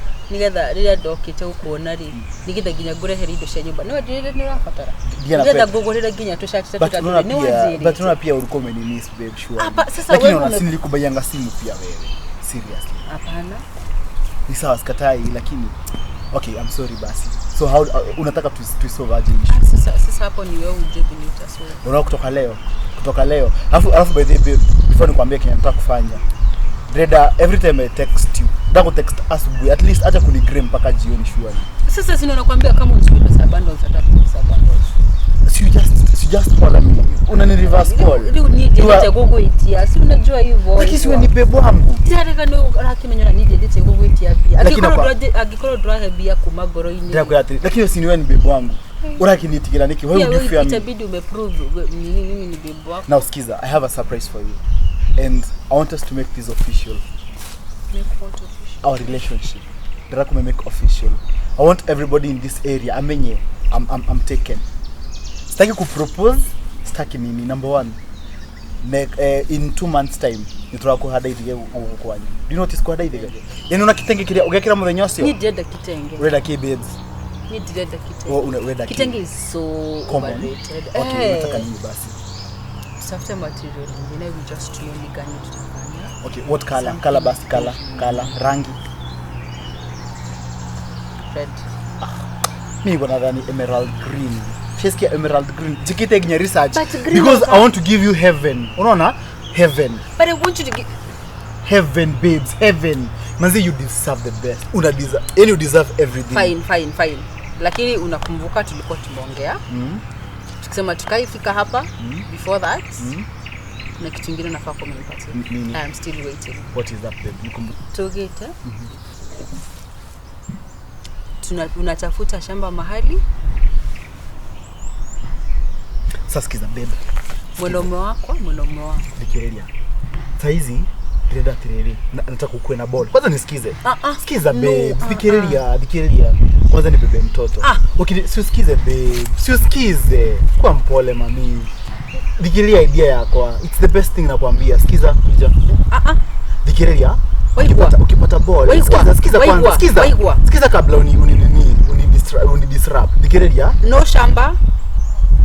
rĩrĩa ndokĩte gũkuona rĩ, nĩgetha nginya ngũrehere indo cia nyũmba, no ndĩrĩ nĩ ũrabatara, Ndiana nĩgetha pesa. ngũgũrĩre nginya tũcati But tũtatũ unaona rĩ, nĩ pia, but wanjĩrĩte. unaona pia ulikuwa umenimiss babe, sure. Hapa, sasa Lakini wewe unaona si nilikubaianga simu pia wewe. Seriously. Hapana. Ni sawa, sikatai, lakini okay, I'm sorry basi. So how unataka tu solve aje issue? Ah, sasa hapo ni wewe ujue venye utasolve. Unaona kutoka leo. Alafu by the way babe, before nikwambie kenye nataka kufanya. Reda, every time I text you, nataka text asubuhi, at least acha kunigree mpaka jioni surely. Sasa si nakwambia kama uchukue pesa ya bundles, hata pesa ya bundles. So you just call me. Unani reverse call. Rĩu niĩ ndiendete gũgwĩtia, si unajua hivyo. Lakini si wewe ni babe wangu. Ndirarega nĩ ũrakĩmenya na niĩ ndiendete gũgwĩtia mbia. Lakini Angĩkorwo ndũrahe mbia kuma ngoro-inĩ. Ndirakwĩra atĩrĩ, lakini si ni wewe ni babe wangu. Urakinitigĩra niki? Why Pia would you wewe fear me? itabidi umeprove nini mimi ni babe wako. Now skiza, I have a surprise for you. And I want us to make this official. Make what official? Our relationship. Ndĩrakũme make official. I want everybody in this area amenye I'm taken. Sitaki kupropose, sitaki nini. Number one. In 2 months time nĩtũrakũhanda ithige gũkũ kwanyu. Do you notice kũhanda ithige? Yaani una kitenge kĩrĩa ũgekĩra mũthenya ũcio? Niĩ ndirenda kitenge. Ũrenda kĩ, babes? Niĩ ndirenda kitenge. Ũrenda kĩ? Kitenge is so Common. overrated. Okay, Eh. unataka nini basi? Tutafute material ingine, we just tuone ni gani tutafanya. Okay, what color? Color basi, color, color, rangi. Red. Mi niko nadhani emerald green. Shesikia emerald green. Jikite nginya research. But green Because is I want to give you heaven. Unaona? Heaven. But I want you to get Heaven babes, heaven. Manzi, you deserve the best. Una deserve, yani you deserve everything. Fine, fine, fine. Lakini unakumbuka tulikuwa tumeongea tukisema tukaifika hapa, before that kuna kitu ingine nafaa kuwa umenipatia. Nini? I am still waiting. What is that, babe? Nikumbuke. Tugite. Unatafuta shamba mahali. Sasa sikiza babe. Mwanaume wako. Thikĩrĩria. Saizi ndĩrenda atĩrĩrĩ, nataka ukuwe na ball. Kwanza nisikize. Ah, ah. Sikiza No, babe, ah, thikĩrĩria, thikĩrĩria. Kwanza nibebe mtoto. Ah. Okay, si usikize babe. Si usikize. Kuwa mpole mami. Thikĩrĩria idea yakwa. It's the best thing nakwambia. Sikiza, kuja. Ah, ah. Thikĩrĩria. Waigua. Ukipata ball. Waigua. Sikiza, sikiza kwanza. Waigua. Sikiza. Waigua. Sikiza kabla uni disrupt. Thikĩrĩria. No shamba.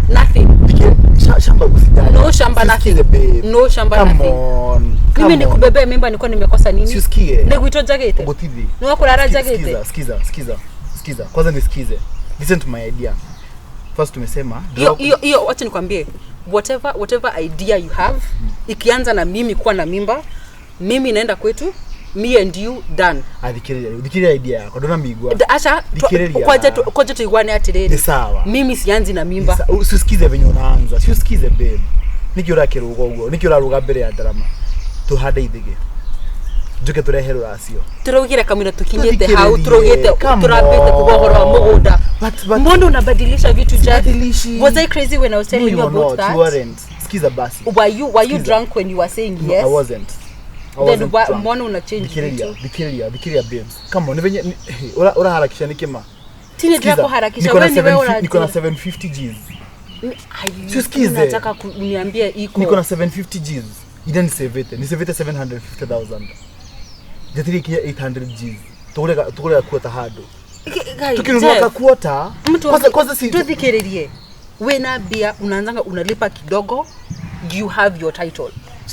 Nothing. Thikĩrĩria. Shamba usijali. No shamba, Sikize, nothing. babe. No shamba, Come nothing. on. Mimi Come on. nikubebea mimba nilikuwa nimekosa nini? Si usikie. Nĩ gwitũ njagĩte. Gũtithi. Nĩ wakũrara njagĩte. Sikiza, sikiza, sikiza. Sikiza. Kwanza nisikize. Listen to my idea. First tumesema Hiyo hiyo hiyo, wacha nikwambie. Whatever idea you have, ikianza na mimi kuwa na mimba, mimi naenda kwetu, me and you done. Athikĩrĩria, thikĩrĩria idea yakwa, ndũnamĩigua. Acha Thikĩrĩria. kwanja tuiguane atĩrĩrĩ. Ni sawa. Mimi sianzi na mimba. Si usikize venye unaanza. Si usikize babe. Nĩkĩ ũrakĩrũga ũguo? Nĩkĩ ũrarũga mbere ya ndarama? Tuhande ithige. Njuke tũrehe rũracio. Tũraugire kamwira tukinyĩte Tuthikĩrĩrie. hau tũraugĩte Come tũrambĩte kuga ũhoro wa on. mũgũnda. But Mbona unabadilisha vitu, Jack? Sibadilishi. Was I crazy when I was No, telling you you were about not. that? You weren't. Sikiza basi. Were you Sikiza. drunk when you were saying No, yes? I wasn't. I Then wasn't drunk. mbona una change Thikĩrĩria, vitu? thikĩrĩria, thikĩrĩria babes. Come on, nĩ venye hey, ũraharakisha nĩkĩ ma? Tini Sikiza, ndirakuharakisha, niko na wewe ni wewe 750 niko na ũrathi. 750 Gs. Ai, Si usikize. Nataka uniambie iko. Niko na 750 Gs. Ida nisevete, nisevete 750,000. Njatire ikinya 800 Gs. Tugure kuota handũ. Guy, Tukinunua Jeff, kakuota. mtu Kwanza kwanza si tuthikiririe, wena mbia unaanzanga unalipa kidogo, you have your title.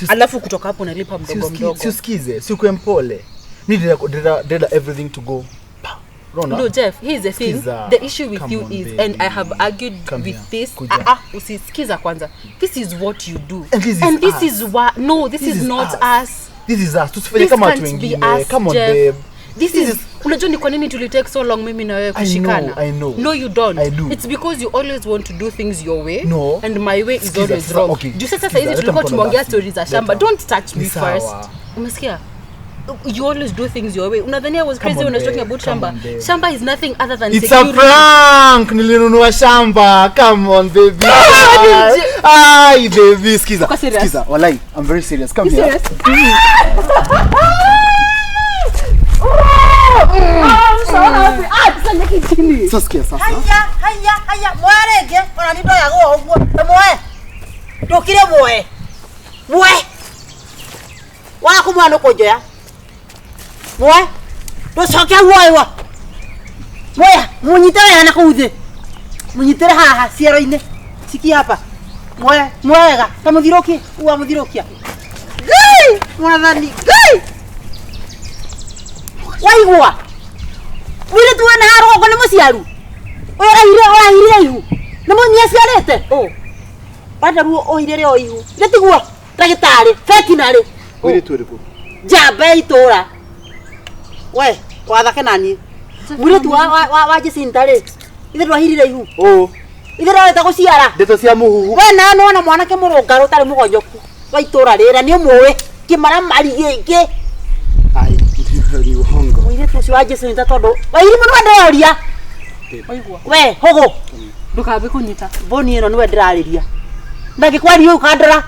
Alafu kutoka hapo unalipa mdogo mdogo. Siusikize, si ukuwe mpole. Mi ndĩrenda everything to go. Pa. Unaona? No, Jeff, here's the thing. Skiza. The issue with Come you on, is, baby. and I have argued Come with here. this. Kuja. Usisikiza kwanza. This is what you do. And this is and this us. is why no, this, This is is not us. us. This is us. Tusifanye This kama watu can't be wengine. us, Come on, Jeff. babe. This This is unajua ni kwa nini tuli take so long mimi na wewe I know, kushikana. I know. No, you don't. I do. It's because you always want to do things your way. No. And my way is Sikiza, always sasa, wrong. okay. Juu sasa Sikiza, hizi leta tulikuwa mkono tumeongea basi. stories za shamba. Leta. Don't touch me Ni sawa. first. Umesikia? You always do things your way. Unadhania I was Come crazy on, when I was talking babe. about Come shamba. on, babe. Shamba is nothing other than It's a security. prank. Nilinunua shamba. Come on, baby. Ai, baby, skiza. Uko serious? Skiza. Walai, I'm very serious. Come You here. serious? I'm so happy. Ah, tusanyike chini. Sasa sikia sasa. Haya, haya, haya, mwarenge ona nĩ ndoyagwo ũguo muoe ndũkire muoe muoe waga kũmuoya nĩ ũkũnjoya muoe ndũcoke muoywo muoya mũnyite wega na kũu thĩ mũnyitĩre haha ciero-inĩ cikie hapa muoe muoe wega ta mũthirũkie uwa mũthirũkia Ngai mwathani Ngai waigua mũirĩtu wĩna haha rũgongo nĩ mũciaru ũrahire ũrahirire ihu nĩ mũnyia ciarĩte wenda ruo ũhirĩre o ihu nĩ tiguo ndagĩtarĩ vetinarĩ Mũirĩtu ũrĩkũ? njamba ya itũra we wathake naniĩ mũirĩtu wa Jacinta rĩ ithe ndwahirire ihu Ũũ. ithe ndwarĩte gũciara Ndeto cia mũhuhu. we nawe nĩwona mwanake mũrũngarũ ũtarĩ mũgonyoku wa itũra rĩrĩa nĩ ũmũĩ kĩmaramari gĩkĩ Ai, ni uongo. mũirĩtu ũcio wa Jacinta tondũ wairimũ nĩwe ndĩroria Waigua. we hũgũ Ndũkambe kũnyita. mboni ĩno nĩwe ndĩrarĩria ndangĩkwaria ũkandora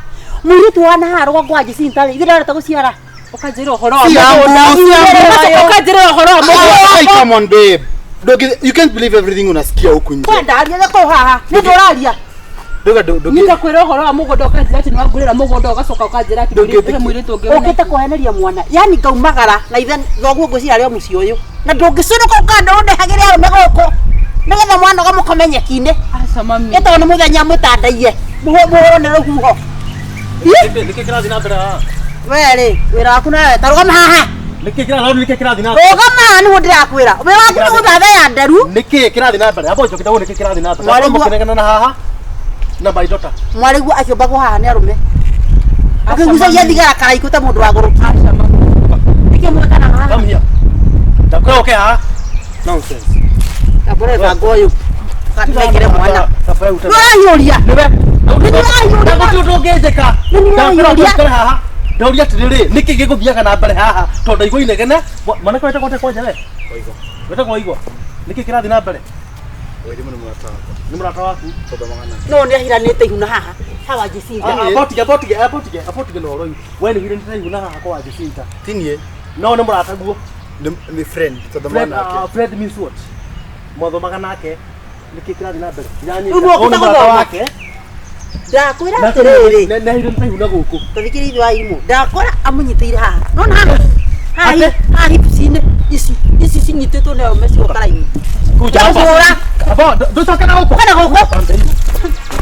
mũirĩtu wa nahaha rũgongo wa Jacinta rĩ ithe ndareta gũciara Ũkanjĩra ũhoro wa Si mũgũnda. yangu, si yangu. Ũkanjĩra ũhoro wa mũgũnda. Ai, come on, babe. Dogi, you can't believe everything unasikia huku nje. kwendaria gakũ haha nĩ ndũraria Doga dogi. Nĩndakwĩra ũhoro wa mũgũnda ũkanjĩra atĩ nĩwangũrĩra mũgũnda ũgacoka ũkanjĩra atĩ Ndũngĩtĩkia. he mũirĩtu ũngĩ wĩna ũkĩte kweheneria mwana yani ngaumagara na ithe thoguo ngwĩciria arĩ o mũciĩ ũyũ na ndũngĩcũnũka ũkanda ũndehagĩre arũme gũkũ nĩgetha mwana ũgamũkome nyeki-inĩ Aca mami. ĩtagwo nĩ mũthenya mũtandaiye mũhũrwo nĩ rũhuho Nĩkĩ kĩrathiĩ na mbere haha? we rĩ wĩra waku nawe ta rũgama haha Nĩkĩ kĩrathiĩ nĩkĩ kĩrathiĩ na mbere? rũgama haha nĩguo ndĩrakwĩra wĩra waku nĩ gũthathaya nderu Nĩkĩ kĩrathiĩ na mbere? Amba ũnjoke ndagwo nĩkĩ kĩrathiĩ na mbere. Mwarĩguo- Amba mũkĩnegena na haha na my daughter. mwarĩguo akĩũmbagwo haha nĩ arũme ũkĩgucagia thigara karaikũ ta mũndũ wagũrũki Aca mami. nĩkĩ mwĩkanaga haha Come here. Ndakwĩra ũke haha. Nonsense. Kabore bango ũyũ kanengere mwana Tafadhali. nĩũrahiũria Nĩwe. Nĩũrahiũria. Gũtirĩ ũndũ ũngĩnjĩka. Nĩũrahiũria. Ndakwĩra ũikare haha. Ndauria atĩrĩrĩ, nĩkĩ gĩgũthiaga na mbere haha tondũ ndaigua inegene. Mwanake wetagwo atĩa kwanja we? Wetagwo Waigwa. Nĩkĩ kĩrathiĩ na mbere? Wairimu nĩ mũrata wakwa. Nĩ mũrata waku. Tũthomaga nake. no nĩ ahiranĩte ihu na haha hawa Jacinta Abotige abotige abotige abotige na ũhoro ũyũ. We nĩ ũhiranĩte ihu na haha kwa Jacinta. Ti niĩ. No nĩ mũrataguo. Nĩ friend tũthomaga Fred, nake. Fred means what? Mwathomaga nake. Nĩkĩ kĩrathiĩ na mbere? Rĩu nĩwe Ũyũ nĩ mũrata ũgũthoma. wake. ndakwĩra atĩrĩrĩ Nĩ ahiranĩte ihu na gũkũ. tathikĩrĩria ithe wa irimũ ndakora amũnyitĩire haha nona haha haha haha hips-inĩ ici ici cinyitĩtwo nĩ arũme cio karaini Kuja hapa. Ndahũra. Aba, ndũcoke na gũkũ. kana gũkũ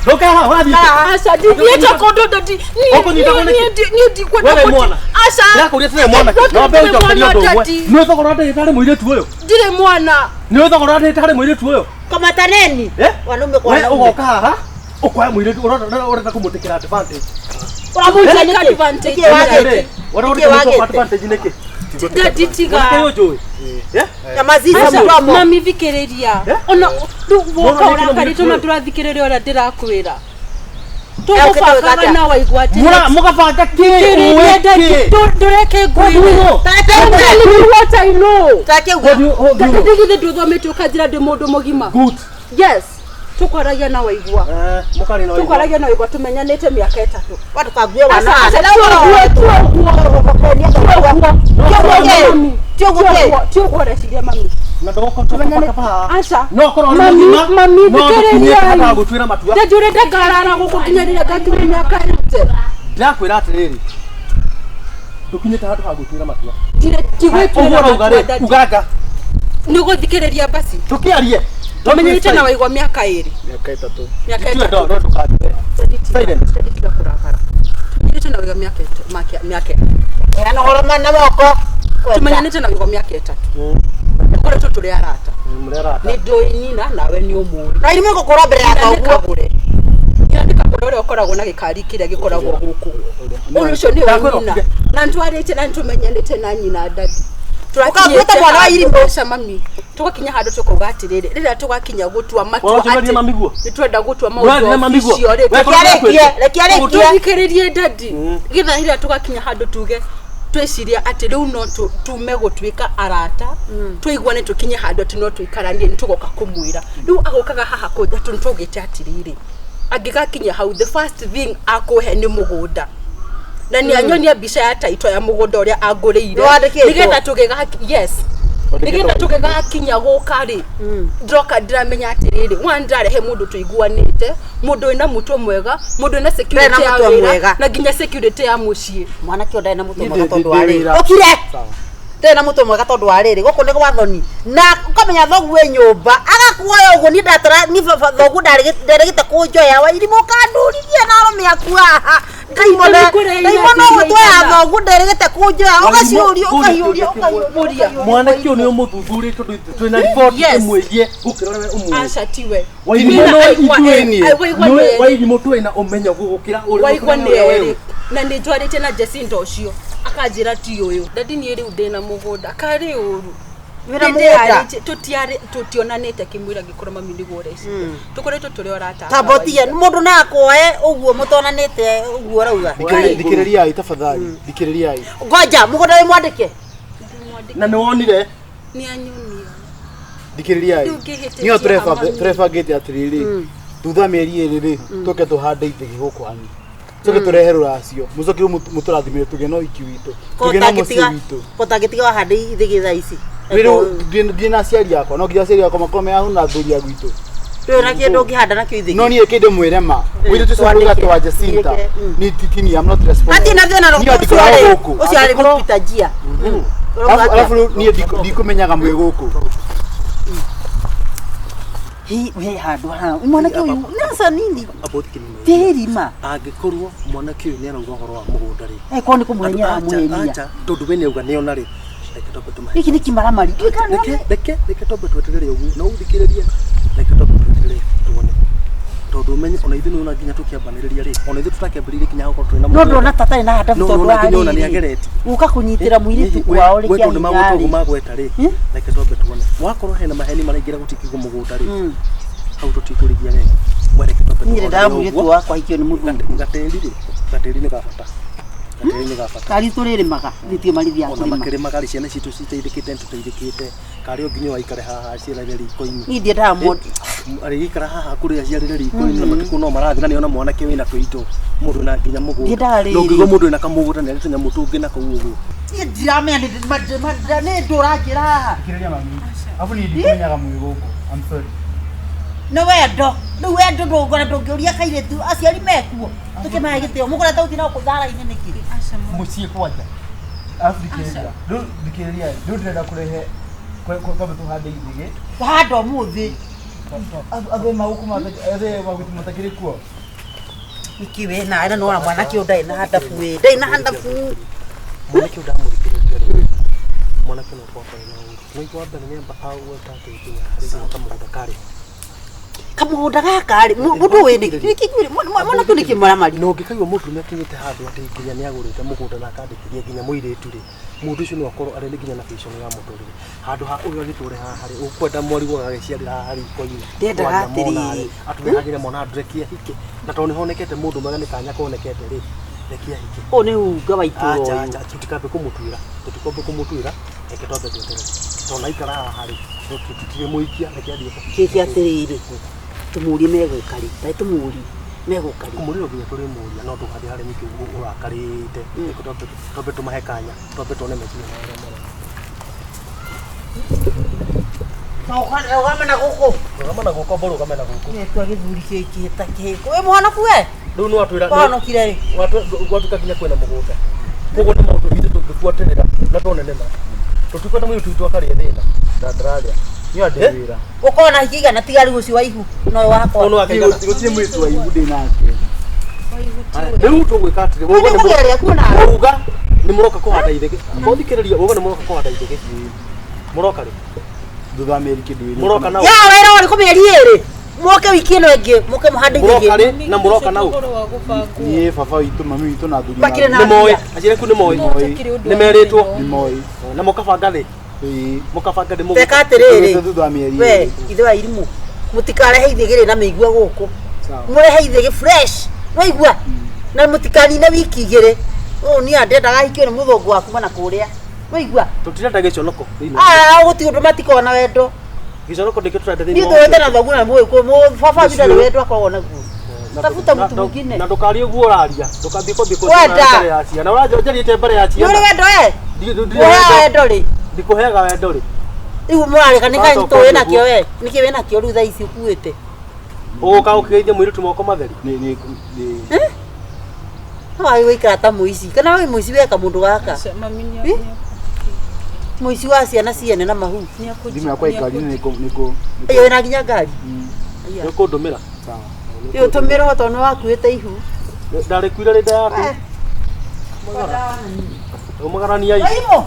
Ndũke haha, ũrathiĩ kũ? Aca ndithiĩte kũndũ ndati. Ũkũnyitagwo nĩkĩ? Niĩ ndikwenda Wewe mwana. Aca. Ndĩrakũria atĩrĩrĩ mwanake. No mbe Ndirĩ ũnjokerie mwana, ũndũ ũmwe. daddy. Nĩ thogora wa ndagĩtarĩ mũirĩtu ũyũ. Ndirĩ mwana. Nĩ thogora wa ndagĩtarĩ mũirĩtu ũyũ. kamataneni Eh? wanaume kwa We wanaume ũgoka haha ũkoya mũirĩtu ũrenda kũmũtĩkĩra advantage. ũramũica nĩkĩ Advantage. nĩkĩ wagĩte Ũrenda Nĩkĩ kũmũtĩkĩra wagĩte advantage nĩkĩ? Daddy tiga. Mwanake ũyũ njũĩ. Eh? nyamazica Aca, mũromo mami thikĩrĩria Eh? ona rĩu woka Mwana nĩkĩ na ũrakarĩte mũirĩtu ona ũyũ? ndũrathikĩrĩria ũrĩa ndĩrakwĩra Ũkĩte gwĩka tũgũbangaga atĩa? na waigua atĩ Mũgabanga kĩ? thikĩrĩria Ũĩ daddy, kĩ? ndũreke ngwĩre Take I'm telling you what I know. take uga Daddy githĩ ndũthomete ũkanjĩra ndĩ mũndũ mũgima Good. yes tũkwaragia na waigua Eh, mũkarĩ na waigua. tũkwaragia na waigua tũmenyanĩte mĩaka ĩtatũ watukague wana Aca, aca, tioguo, tioguo. Mami, tioguo ũreciria mami Na ndũgũkorwo Tũmenyane- tũkĩbaka haha. Aca. No ũkorwo ũrĩ Mami, mũgima, mami, no ndũkinyĩte thikĩrĩriai. handũ ha gũtuĩra matua. Daddy ũrenda ngarara gũkũ nginya rĩrĩa ngakinya mĩaka ĩte Ndĩrakwĩra atĩrĩrĩ, ndũkinyĩte handũ ha gũtuĩra matua. Ndirĩ Ũguo ndigwĩtuĩra ũrauga matua rĩ, daddy. uganga Nĩ ũgũthikĩrĩria basi tũkĩarie. Tumenyete na waigwa miaka 2. Miaka 3. Miaka 3. No ndukatue. Silent. Tiga kurakara. Tumenyete na waigwa miaka miaka. Yana horo na moko. Tumenyanĩte na waigwa miaka 3. Tukoretwo tũrĩ arata. Mũrĩ arata. Nĩ ndũĩ nyina nawe nĩ ũmũĩ. Na irimũ ngũkũra mbere ya thoguo. Nyina nĩ kagũre ũrĩa ũkoragwo na gĩkari kĩrĩa gĩkoragwo gũkũ. Ũyũ ũcio nĩwe nyina. Na nĩtwarĩte na nĩtũmenyanĩte na nyina dadi. Ũkaguĩte mwana wa irimũ. Aca mami. Tũgakinya handũ tũkauga atĩrĩrĩ, rĩrĩa tũgakinya gũtua matua atĩ nĩtwenda gũtua maũndũ official rĩ, Reke arĩkie. Tũthikĩrĩrie dadi. Githa rĩrĩa tũgakinya handũ tuge tweciria atĩ rĩu no tume gũtuĩka arata, tũiguane tũkinye handũ atĩ no tũikaranie nĩ tũgoka kũmwĩra. Rĩu agũkaga haha kũnja tũgĩte atĩrĩrĩ, angĩgakinya hau the first thing akũhe nĩ mũgũnda. Na nĩ anyonia mbica ya title ya mũgũnda ũrĩa angũrĩire. Nĩgetha tũgĩga yes. Nĩgetha tũgĩgakinya gũka rĩ, ndroka ndĩramenya atĩrĩrĩ, one ndarehe mũndũ tũiguanĩte, mũndũ wĩna mũtwe mwega, mũndũ wĩna security ya wĩra, na nginya security ya mũciĩ. Mwanake ũyũ ndarĩ na mũtwe mwega tondũ wa rĩrĩ. Ũkire! Ndarĩ na mũtwe mwega tondũ wa rĩrĩ, gũkũ nĩ gwa thoni. Na ũkamenya thoguo wĩ nyũmba, agakuoya ũguo niĩ ndatara niĩ thoguo ndarĩgĩte kũnjoya wa irimũ ũkandũrithia na arũme aku haha. Ndaimona ũgũtwoya thoguo ndarĩgĩte kũnjoya, ũgaciũria ũkahiũria ũkahiũria. Mwanake ũyũ nĩ ũmũthuthurie tondũ twĩna riboti ĩmwĩgiĩ gũkĩra ũrĩa we ũmũĩ. Aca tiwe. Wairimũ twĩna ũmenyo gũgũkĩra ũrĩa waigua nĩ erĩ. Na nĩ njwarĩte na Jacinta ũcio akanjĩra ti ũyũ. Dadi niĩ rĩu ndĩna mũgũnda karĩ ũru. Wĩna mũgũnda? Tũtionanĩte kĩmwĩra ngĩkorwo mami nĩguo ũreciria. Tũkoretwo tũrĩ arata. Tambotia mũndũ no akuoe ũguo mũtonanĩte ũguo ũrauga. Thikĩrĩriai tafadhali, thikĩrĩriai. Ngoja mũgũnda wĩ mwandĩke. Na nĩ wonire? Nĩ anyonia. Thikĩrĩriai. Niyo tũrebangĩte atĩrĩrĩ, thutha mĩeri 2 rĩ, tũke tũhande ithĩgĩ gũkũ anyu. Tũke tũrehe rũracio. Mũcoke mũtũrathimire tũgĩe na ũhiki witũ. Tũgĩe na mũciĩ witũ. Kotangĩtiga wahande ithĩgĩ thaa ici. Rĩu ndiĩ na aciari akwa, no nginya aciari akwa makorwo me ahu na athuri a gwitũ. Ndũrĩ na kĩndũ ũngĩhanda nakĩo ithĩgĩ. No niĩ kĩndũ mwĩre ma. Mũirĩtu ũcio ũrauga atĩ wa Jacinta. Ni titini, I'm not responsible. Hatirĩ na thĩna Niĩ ndikoragwo gũkũ. ũcio arĩ gũpita njia. Alafu niĩ ndikũmenyaga mwĩ gũkũ. Hi we handũ haha. Mwanake ũyũ nasa nini? Tĩrima. Angĩkorwo mwanake ũyũ nĩarauga ũhoro wa mũgũnda rĩ. Korwo nĩ kũmũhenia aramũhenia. Acha, tondũ we nĩauga nĩona rĩ. Reke twambe tũmahe. Gĩkĩ nĩ kĩmaramari. Reke twambe tweterere ũguo na ũthikĩrĩrie. Reke twambe tweterere tuone. Tondũ ũmenye ona ithuĩ nĩwona nginya tũkĩambanĩrĩria rĩ. Ona ithuĩ tũtakĩambĩrĩirie nginya gũkorwo twĩna No ndona tata ĩna handabu tondũ wa rĩrĩ. rĩrĩ. Gũka kũnyitĩra mũirĩtu kwao rĩ We kĩa tondũ hinya magwetwo rĩ. magweta rĩ. Reke twambe tuone. Wakorwo hena maheni maraingĩra gũtikigwo mũgũnda rĩ. Hau tũtikũrĩithia wega. We reke twambe Niĩ tuone ndendaga mũirĩtu wakwa ahikio nĩ mũthuri. Gatĩri rĩ. Gatĩri nĩ ga bata. Gatĩri nĩ ga bata. Kari tũrĩrĩmaga, nĩtio marithia Ona kũrĩma. makĩrĩmaga rĩ ciana citũ citeithĩkĩte nĩtũteithĩkĩte. Karĩ o nginya waikare haha aciarĩre riko-inĩ. Niĩ ndiendaga mũndũ. Arĩgĩikara haha kũrĩa aciarĩre riko-inĩ na matukũ no marathira nĩona mwanake wĩna tũindo. Mũndũ na nginya mũgũnda. Ndiendaga rĩrĩ. No ũngĩigua mũndũ wĩna kamũgũnda nĩarĩ tũnyamũ tũngĩ na kũu ũguo. Niĩ ndiramenya nĩ ndũ ũranjĩra haha. Thikĩrĩria mami. Alafu niĩ ndikũmenyaga mwĩ gũkũ. I'm sorry. Nĩ wendo. Rĩu wendo ndũngora ndũngĩũria kairĩtu aciari mekuo. Tũkĩmahe gĩtĩo. Mũgũrete ũthiĩ nao kũu thara-inĩ nĩkĩ? Mũciĩ kwanja. Alafu thikĩrĩria. Rĩu thikĩrĩria. Rĩu ndĩrenda kũrehe twambe tũhande ithĩgĩ. Wahanda ũmũthĩ. Athe magũkũ athe magũkũ matakĩrĩ kuo. Nĩkĩ we nawe na nĩwona mwanake ũyũ ndarĩ na handabu ĩ. Ndarĩ na handabu. Mwanake ũyũ ndamũthikĩrĩria rĩ. Mwanake no akorwo atarĩ na ũru. Nĩwaigua wa mbere nĩamba agweta atĩ nginya harĩ nginya kamũgũnda karĩ. Kamũgũnda gaka rĩ, mũndũ ũyũ nĩ mwanake ũyũ nĩ kĩmaramari. Na ũngĩkaigua mũndũrũme akinyĩte handũ atĩ nginya nĩagũrĩte mũgũnda na akandĩkithia nginya mũirĩtu rĩ, mũndũ ũcio no akorwo arĩ nginya na vision ya mũtũrĩre. Handũ ha ũyũ agĩtũre haha rĩ, ũkwenda mwarigwo agagĩciarĩra haha riko-inĩ. Ndendaga atĩrĩrĩ. Atũrehagĩre mwana ndũrekie ahike. Na tondũ nĩhonekete mũndũ mwega nĩ kanya konekete rĩ, rekie ahike. Ũyũ nĩ unga wa itũũra Acha, ũyũ. acha, tũtikambe kũmũtuĩra. Tũtikambe kũmũtuĩra, reke twambe tweterere. Tondũ aikara haha rĩ, tũtirĩmũikia, reke athiĩ. Kĩke atĩrĩrĩ, tũmũrie megũka rĩ, tarĩ tũmũrie megũka rĩ. Kũmũria no nginya tũrĩmũria, no ndũgathiĩ harĩa nyingĩ ũguo ũrakarĩte. Reke twambe tũmahe kanya, twambe tuone meciria mao ũrĩa marauga. Rũgama na gũkũ. Rũgama na gũkũ, amba ũrũgame na gũkũ. Nĩtua gĩthuri gĩkĩ ta kĩhĩko. Wĩ mũhonoku we? Rĩu nĩ watwĩra. Wahonokire rĩ? Gwatuĩka nginya kwĩna mũgũnda. Koguo nĩ maũndũ ithuĩ tũngĩbuatĩrĩra na tuone nĩma. Tũtikwenda mũirĩtu witũ akarĩe thĩna. Na ndĩrarĩa. Niĩ ndĩ wĩra. Ũkorwo na hiki igana tiga rĩu ũcio wa ihu no wakwa. Ono wake igana. Gũtirĩ mwĩtu wa ihu ndĩ nake. Rĩu tũgwĩka atĩrĩ, Nĩ kũgĩa rĩa kuo nawe. Mũruga nĩ mũroka kũhanda ithege. Mũthikĩrĩria, ũguo nĩ mũroka kũhanda ithege. Mũroka rĩ? Thutha wa mĩeri kĩndũ ĩrĩ. Mũroka nao. Ya wĩra ũrĩkũ mĩeri ĩrĩ? Moke wiki ĩno ĩngĩ, moke mũhande Mũroka ithege. rĩ na mũroka nao. Niĩ baba witũ, mami witũ na athuri. Makĩrĩ na Nĩ moĩ, mbia. aciari aku nĩ moĩ. Nĩ Nĩ merĩtwo. Nĩ moĩ. Na mũkabanga rĩ? Ĩĩ. Mũkabanga nĩ Teka atĩrĩrĩ. Thutha wa mĩeri We, ĩrĩ. ithe wa irimũ. Mũtikarehe ithĩgĩ rĩ na mĩigua gũkũ. Sawa. Mũrehe ithĩgĩ fresh. Waigua? Na mũtikanine wiki igĩrĩ. Ũũ niĩ ndendaga ahikio nĩ mũthũngũ wa kuma na kũrĩa. Waigua? Tũtirenda gĩconoko thĩinĩ. Ah, gũtirĩ ũndũ matikoragwo na wendo. Gĩconoko ndĩkĩo tũrenda thĩinĩ Niĩ wa tũwete mũciĩ. na thoguo na mũĩ baba witũ ndarĩ wendo akoragwo naguo. Na- Tafuta na- mtu mwingine. Na ndũkarie ũguo ũraria. Ndũkambie kwambia Wenda. mbere ya ciana. Ũranjarĩte mbere ya Nĩ ciana. ũrĩ wendo we? Ndirĩ Ũheaga wendo. wendo rĩ? Ndikũheaga wendo rĩ. Rĩu mũrareka nĩ Ũracoka kanyitũ wĩ nakĩo ũguo. we? Nĩkĩ wĩ nakĩo rĩu thaa ici ũkuĩte? Ũgũka ũkĩgeithia mũirĩtu moko matheri. Nĩ nĩ nĩ No wagĩ gũikara ta mũici. Kana wĩ mũici weka mũndũ gaka? Mami Eh? Mũici wa ciana ciene na mahu. thimũ yakwa ĩngari-inĩ nĩ nĩ Ĩyo wĩna nginya ngari. Nĩ ũkũndũmĩra. Sawa. Ĩyo tũmĩra tondũ nĩ wakuĩte ihu. Ndarĩkuire rĩ nda yaku. Ũmagarania ici. Waimũ.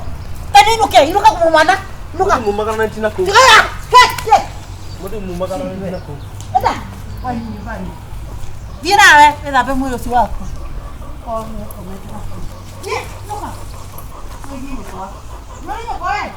Tani inũke, inũka kuma mwana. Inũka. Mũmagarania na kũu. Tigaya. He, he. Mũthiĩ mũmagarania na kũu. Enda. Thiĩ nawe wĩthambe mwĩrĩ ũcio waku. Thiĩ, inũka. Thiĩ nyũkwa. Nĩ ũrĩ nyũkwa we?